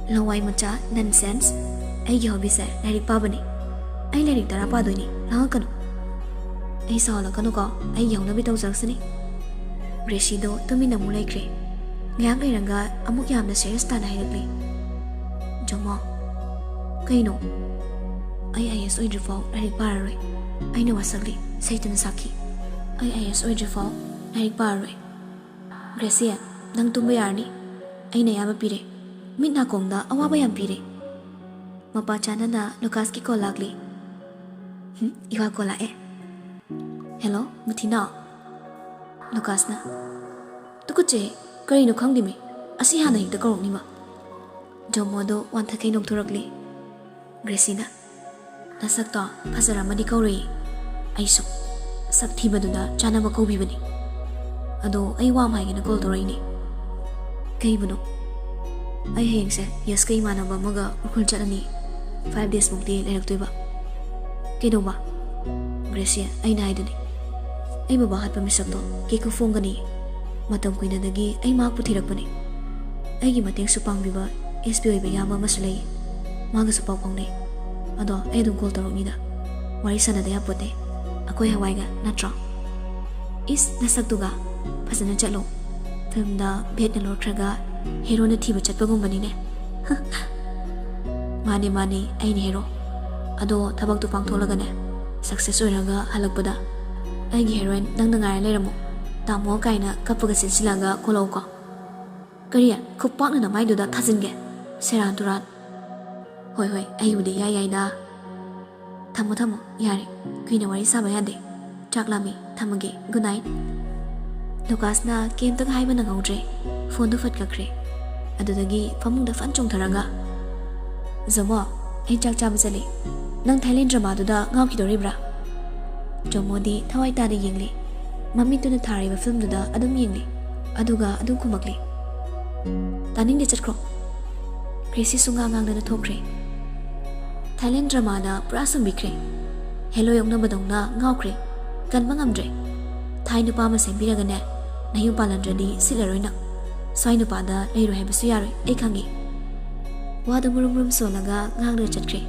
ꯂꯋꯥꯏ ꯃꯆꯥ, nonsense꯫ ꯑꯩꯒꯤ ꯍꯣꯕꯤꯁꯦ ꯂꯥꯏꯔꯤꯛ ꯄꯥꯕꯅꯤ꯫ ꯑꯩ ꯂꯥꯏꯔꯤꯛ ꯇꯔꯥ ꯄꯥꯗꯣꯏꯅꯤ, ꯂꯥꯡꯉꯛꯀꯅꯨ꯫ ꯑꯩ ꯁꯥꯎꯍꯜꯂꯛꯀꯅꯨꯀꯣ, ꯑꯩꯒꯤ ꯍꯧꯅꯕꯤ ꯇꯧꯖꯔꯛꯁꯅꯤ꯫ ꯒ꯭ꯔꯦꯁꯤꯗꯣ ꯇꯨꯃꯤꯟꯅ ꯑꯃꯨꯛ ꯂꯩꯈ꯭ꯔꯦ꯫ ꯉꯥꯏꯍꯥꯛ ꯂꯩꯔꯒ ꯑꯃꯨꯛ ꯌꯥꯝꯅ serious ꯇꯥꯅ ꯍꯥꯏꯔꯛꯂꯤ꯫ ꯖꯣꯃꯣ꯫ ꯀꯩꯅꯣ? ꯑꯩ ꯑꯥꯏ ꯑꯦꯁ ꯑꯣꯏꯗ꯭ꯔꯤꯐꯥꯎ ꯂꯥꯏꯔꯤꯛ ꯄꯥꯔꯔꯣꯏ꯫ ꯑꯩꯅ ꯋꯥꯁꯛꯂꯤ, ꯁꯩꯇꯅ ꯁꯥꯈꯤ꯫ ꯑꯩ ꯑꯥꯏ ꯑꯦꯁ ꯑꯣꯏꯗ꯭ꯔꯤꯐꯥꯎ ꯂꯥꯏꯔꯤꯛ ꯄꯥꯔꯔꯣꯏ꯫ ꯒ꯭ꯔꯦꯁꯤ, ꯅꯪ ꯇꯨꯝꯕ ꯌꯥꯔꯅꯤ꯫ ꯑꯩꯅ ꯑꯌꯥꯕ ꯄꯤꯔꯦ꯫ ꯃꯤꯠ ꯅꯥꯀꯣꯡꯗ ꯑꯋꯥꯕ ꯌꯥꯝ ꯄꯤꯔꯦ꯫ ꯃꯄꯥ ꯆꯥꯅꯅ ꯂꯨꯀꯥꯁꯀꯤ ꯀꯣꯜ ꯂꯥꯛꯂꯤ꯫ ꯍꯨꯝ, ꯏꯋꯥ ꯀꯣꯜ ꯂꯥꯛꯑꯦ꯫ ꯍꯦꯜꯂꯣ, ꯃꯨꯊꯤꯅꯥꯎ꯫ ꯂꯨꯀꯥꯁꯅ, ꯇꯨꯀꯠꯆꯩ, ꯀꯔꯤꯅꯣ ꯈꯪꯗꯦꯃꯤ, ꯑꯁꯤ ꯍꯥꯟꯅ ꯍꯦꯛꯇ ꯀꯧꯔꯛꯅꯤꯕ꯫ ꯖꯣꯃꯣꯗꯣ ꯋꯥꯟꯊꯈꯩ ꯅꯣꯛꯊꯣꯔꯛꯂꯤ꯫ ꯒ꯭ꯔꯦꯁꯤꯅ, ꯅꯁꯛꯇꯣ ꯐꯖꯔꯝꯃꯗꯤ ꯀꯧꯔꯣꯏꯌꯦ꯫ ꯑꯩꯁꯨ ꯁꯛ ꯊꯤꯕꯗꯨꯗ ꯆꯥꯅꯕ ꯀꯧꯕꯤꯕꯅꯤ꯫ ꯑꯗꯣ ꯑꯩ ꯋꯥ ꯑꯃ ꯍꯥꯏꯒꯦꯅ ꯀꯣꯜ ꯇꯧꯔꯛꯏꯅꯦ꯫ ꯀꯩꯕꯨꯅꯣ? ꯑꯩ ꯍꯌꯦꯡꯁꯦ ꯌꯁꯀ ꯏꯃꯥꯟꯅꯕ ꯑꯃꯒ ꯎꯈ꯭ꯔꯨꯜ ꯆꯠꯂꯅꯤ꯫ Five days ꯃꯨꯛꯇꯤ ꯂꯩꯔꯛꯇꯣꯏꯕ꯫ ꯀꯩꯗꯧꯕ? ꯒ꯭ꯔꯦꯁꯤ, ꯑꯩꯅ ꯍꯥꯏꯗꯨꯅꯤ, ꯑꯩ ꯕꯕꯥ ꯍꯥꯠꯄ ꯃꯤꯁꯛꯇꯣ ꯀꯦꯀꯨ ꯐꯣꯡꯒꯅꯤ꯫ ꯃꯇꯝ ꯀꯨꯏꯅꯗꯒꯤ ꯑꯩ ꯃꯍꯥꯛꯄꯨ ꯊꯤꯔꯛꯄꯅꯤ꯫ ꯑꯩꯒꯤ ꯃꯇꯦꯡꯁꯨ ꯄꯥꯡꯕꯤꯕ ꯑꯦꯁ ꯄꯤ ꯑꯣꯏꯕ ꯏꯌꯥꯝꯕ ꯑꯃꯁꯨ ꯂꯩ꯫ ꯃꯥꯒꯁꯨ ꯄꯥꯎ ꯐꯥꯎꯅꯩ꯫ ꯑꯗꯣ ꯑꯩ ꯑꯗꯨꯝ ꯀꯣꯜ ꯇꯧꯔꯛꯅꯤꯗ꯫ ꯋꯥꯔꯤ ꯁꯥꯟꯅꯗ ꯌꯥꯄꯣꯠꯇꯦ꯫ ꯑꯩꯈꯣꯏ ꯍꯋꯥꯏꯒ ꯅꯠꯇ꯭ꯔꯣ? ꯏꯁ, ꯅꯁꯛꯇꯨꯒ꯫ ꯐꯖꯅ ꯆꯠꯂꯣ꯫ ꯐꯤꯜꯝꯗ ꯕꯦꯠꯅ ꯂꯣꯠꯈ꯭ꯔꯒ ꯍꯦꯔꯣꯅ ꯊꯤꯕ ꯆꯠꯄꯒꯨꯝꯕꯅꯤꯅꯦ꯫ ꯃꯥꯅꯦ, ꯃꯥꯅꯦ, ꯑꯩꯅꯦ ꯍꯦꯔꯣ꯫ ꯑꯗꯣ ꯊꯕꯛꯇꯨ ꯄꯥꯡꯊꯣꯛꯂꯒꯅꯦ, ꯁꯛꯁꯦꯁ ꯑꯣꯏꯔꯒ ꯍꯜꯂꯛꯄꯗ ꯑꯩꯒꯤ ꯍꯦꯔꯣꯏꯟ ꯅꯪꯅ ꯉꯥꯏꯔ ꯂꯩꯔꯝꯃꯣ꯫ ꯇꯥꯃꯣ ꯀꯥꯏꯅ ꯀꯞꯄꯒ ꯆꯦꯟꯁꯤꯜꯂꯛꯑꯒ ꯀꯣꯜꯂꯛꯎꯀꯣ꯫ ꯀꯔꯤ? ꯈꯨꯄꯥꯛꯅ ꯅꯃꯥꯏꯗꯨꯗ ꯊꯥꯖꯤꯟꯒꯦ? ꯁꯦꯔꯥꯟ ꯇꯨꯔꯥꯟ꯫ ꯍꯣꯏ, ꯍꯣꯏ, ꯑꯩꯕꯨꯗꯤ ꯏꯌꯥ ꯌꯥꯏꯗ꯫ ꯊꯝꯃꯣ, ꯊꯝꯃꯣ, ꯌꯥꯔꯦ꯫ ꯀꯨꯏꯅ ꯋꯥꯔꯤ ꯁꯥꯕ ꯌꯥꯗꯦ꯫ ꯆꯥꯛ ꯂꯥꯝꯃꯤ, ꯊꯝꯃꯒꯦ꯫ Good night꯫ ꯂꯨꯀꯥꯁꯅ ꯀꯩꯝꯇꯒ ꯍꯥꯏꯕ ꯅꯪꯍꯧꯗ꯭ꯔꯦ꯫ ꯐꯣꯟꯗꯨ ꯐꯠ ꯀꯛꯈ꯭ꯔꯦ꯫ ꯑꯗꯨꯗꯒꯤ ꯐꯃꯨꯡꯗ ꯐꯟ ꯆꯣꯡꯊꯔꯒ, "ꯖꯣꯃꯣ, ꯑꯩ ꯆꯥꯛ ꯆꯥꯕ ꯆꯠꯂꯤ꯫ ꯅꯪ ꯊꯥꯏꯂꯦꯟ dramaꯗꯨꯗ ꯉꯥꯎꯈꯤꯗꯣꯔꯤꯕ꯭ꯔꯥ?" ꯖꯣꯃꯣꯗꯤ ꯊꯋꯥꯏ ꯇꯥꯅ ꯌꯦꯡꯂꯤ꯫ ꯃꯃꯤꯠꯇꯨꯅ ꯊꯥꯔꯤꯕ filmꯗꯨꯗ ꯑꯗꯨꯝ ꯌꯦꯡꯂꯤ꯫ ꯑꯗꯨꯒ ꯑꯗꯨꯝ ꯈꯨꯝꯃꯛꯂꯤ꯫ "ꯇꯥꯅꯤꯡꯗꯦ, ꯆꯠꯈ꯭ꯔꯣ!" ꯀ꯭ꯔꯤꯁꯤ ꯁꯨꯡꯉꯥꯡ ꯉꯥꯡꯗꯅ ꯊꯣꯛꯈ꯭ꯔꯦ꯫ ꯊꯥꯏꯂꯦꯟ dramaꯅ ꯄꯨꯔꯥ ꯁꯨꯝꯕꯤꯈ꯭ꯔꯦ꯫ ꯍꯦꯂꯣꯏ ꯑꯣꯛꯅꯕꯗꯧꯅ ꯉꯥꯎꯈ꯭ꯔꯦ꯫ ꯀꯟꯕ ꯉꯝꯗ꯭ꯔꯦ꯫ "ꯊꯥꯏ ꯅꯨꯄꯥ ꯑꯃ ꯁꯦꯝꯕꯤꯔꯒꯅꯦ, ꯅꯌꯨꯝ ꯄꯥꯜꯍꯟꯗ꯭ꯔꯗꯤ ꯁꯤꯠꯂꯔꯣꯏ ꯅꯪ꯫ ꯁ꯭ꯋꯥꯏ ꯅꯨꯄꯥꯗ ꯂꯩꯔꯣꯏ ꯍꯥꯏꯕꯁꯨ ꯌꯥꯔꯣꯏ, ꯑꯩ ꯈꯪꯉꯤ꯫" ꯋꯥꯗꯨ ꯃꯨꯔꯨꯝ ꯃꯨꯔꯨꯝ ꯁꯣꯜꯂꯒ ꯉꯥꯡꯗꯨꯅ ꯆꯠꯈ꯭ꯔꯦ꯫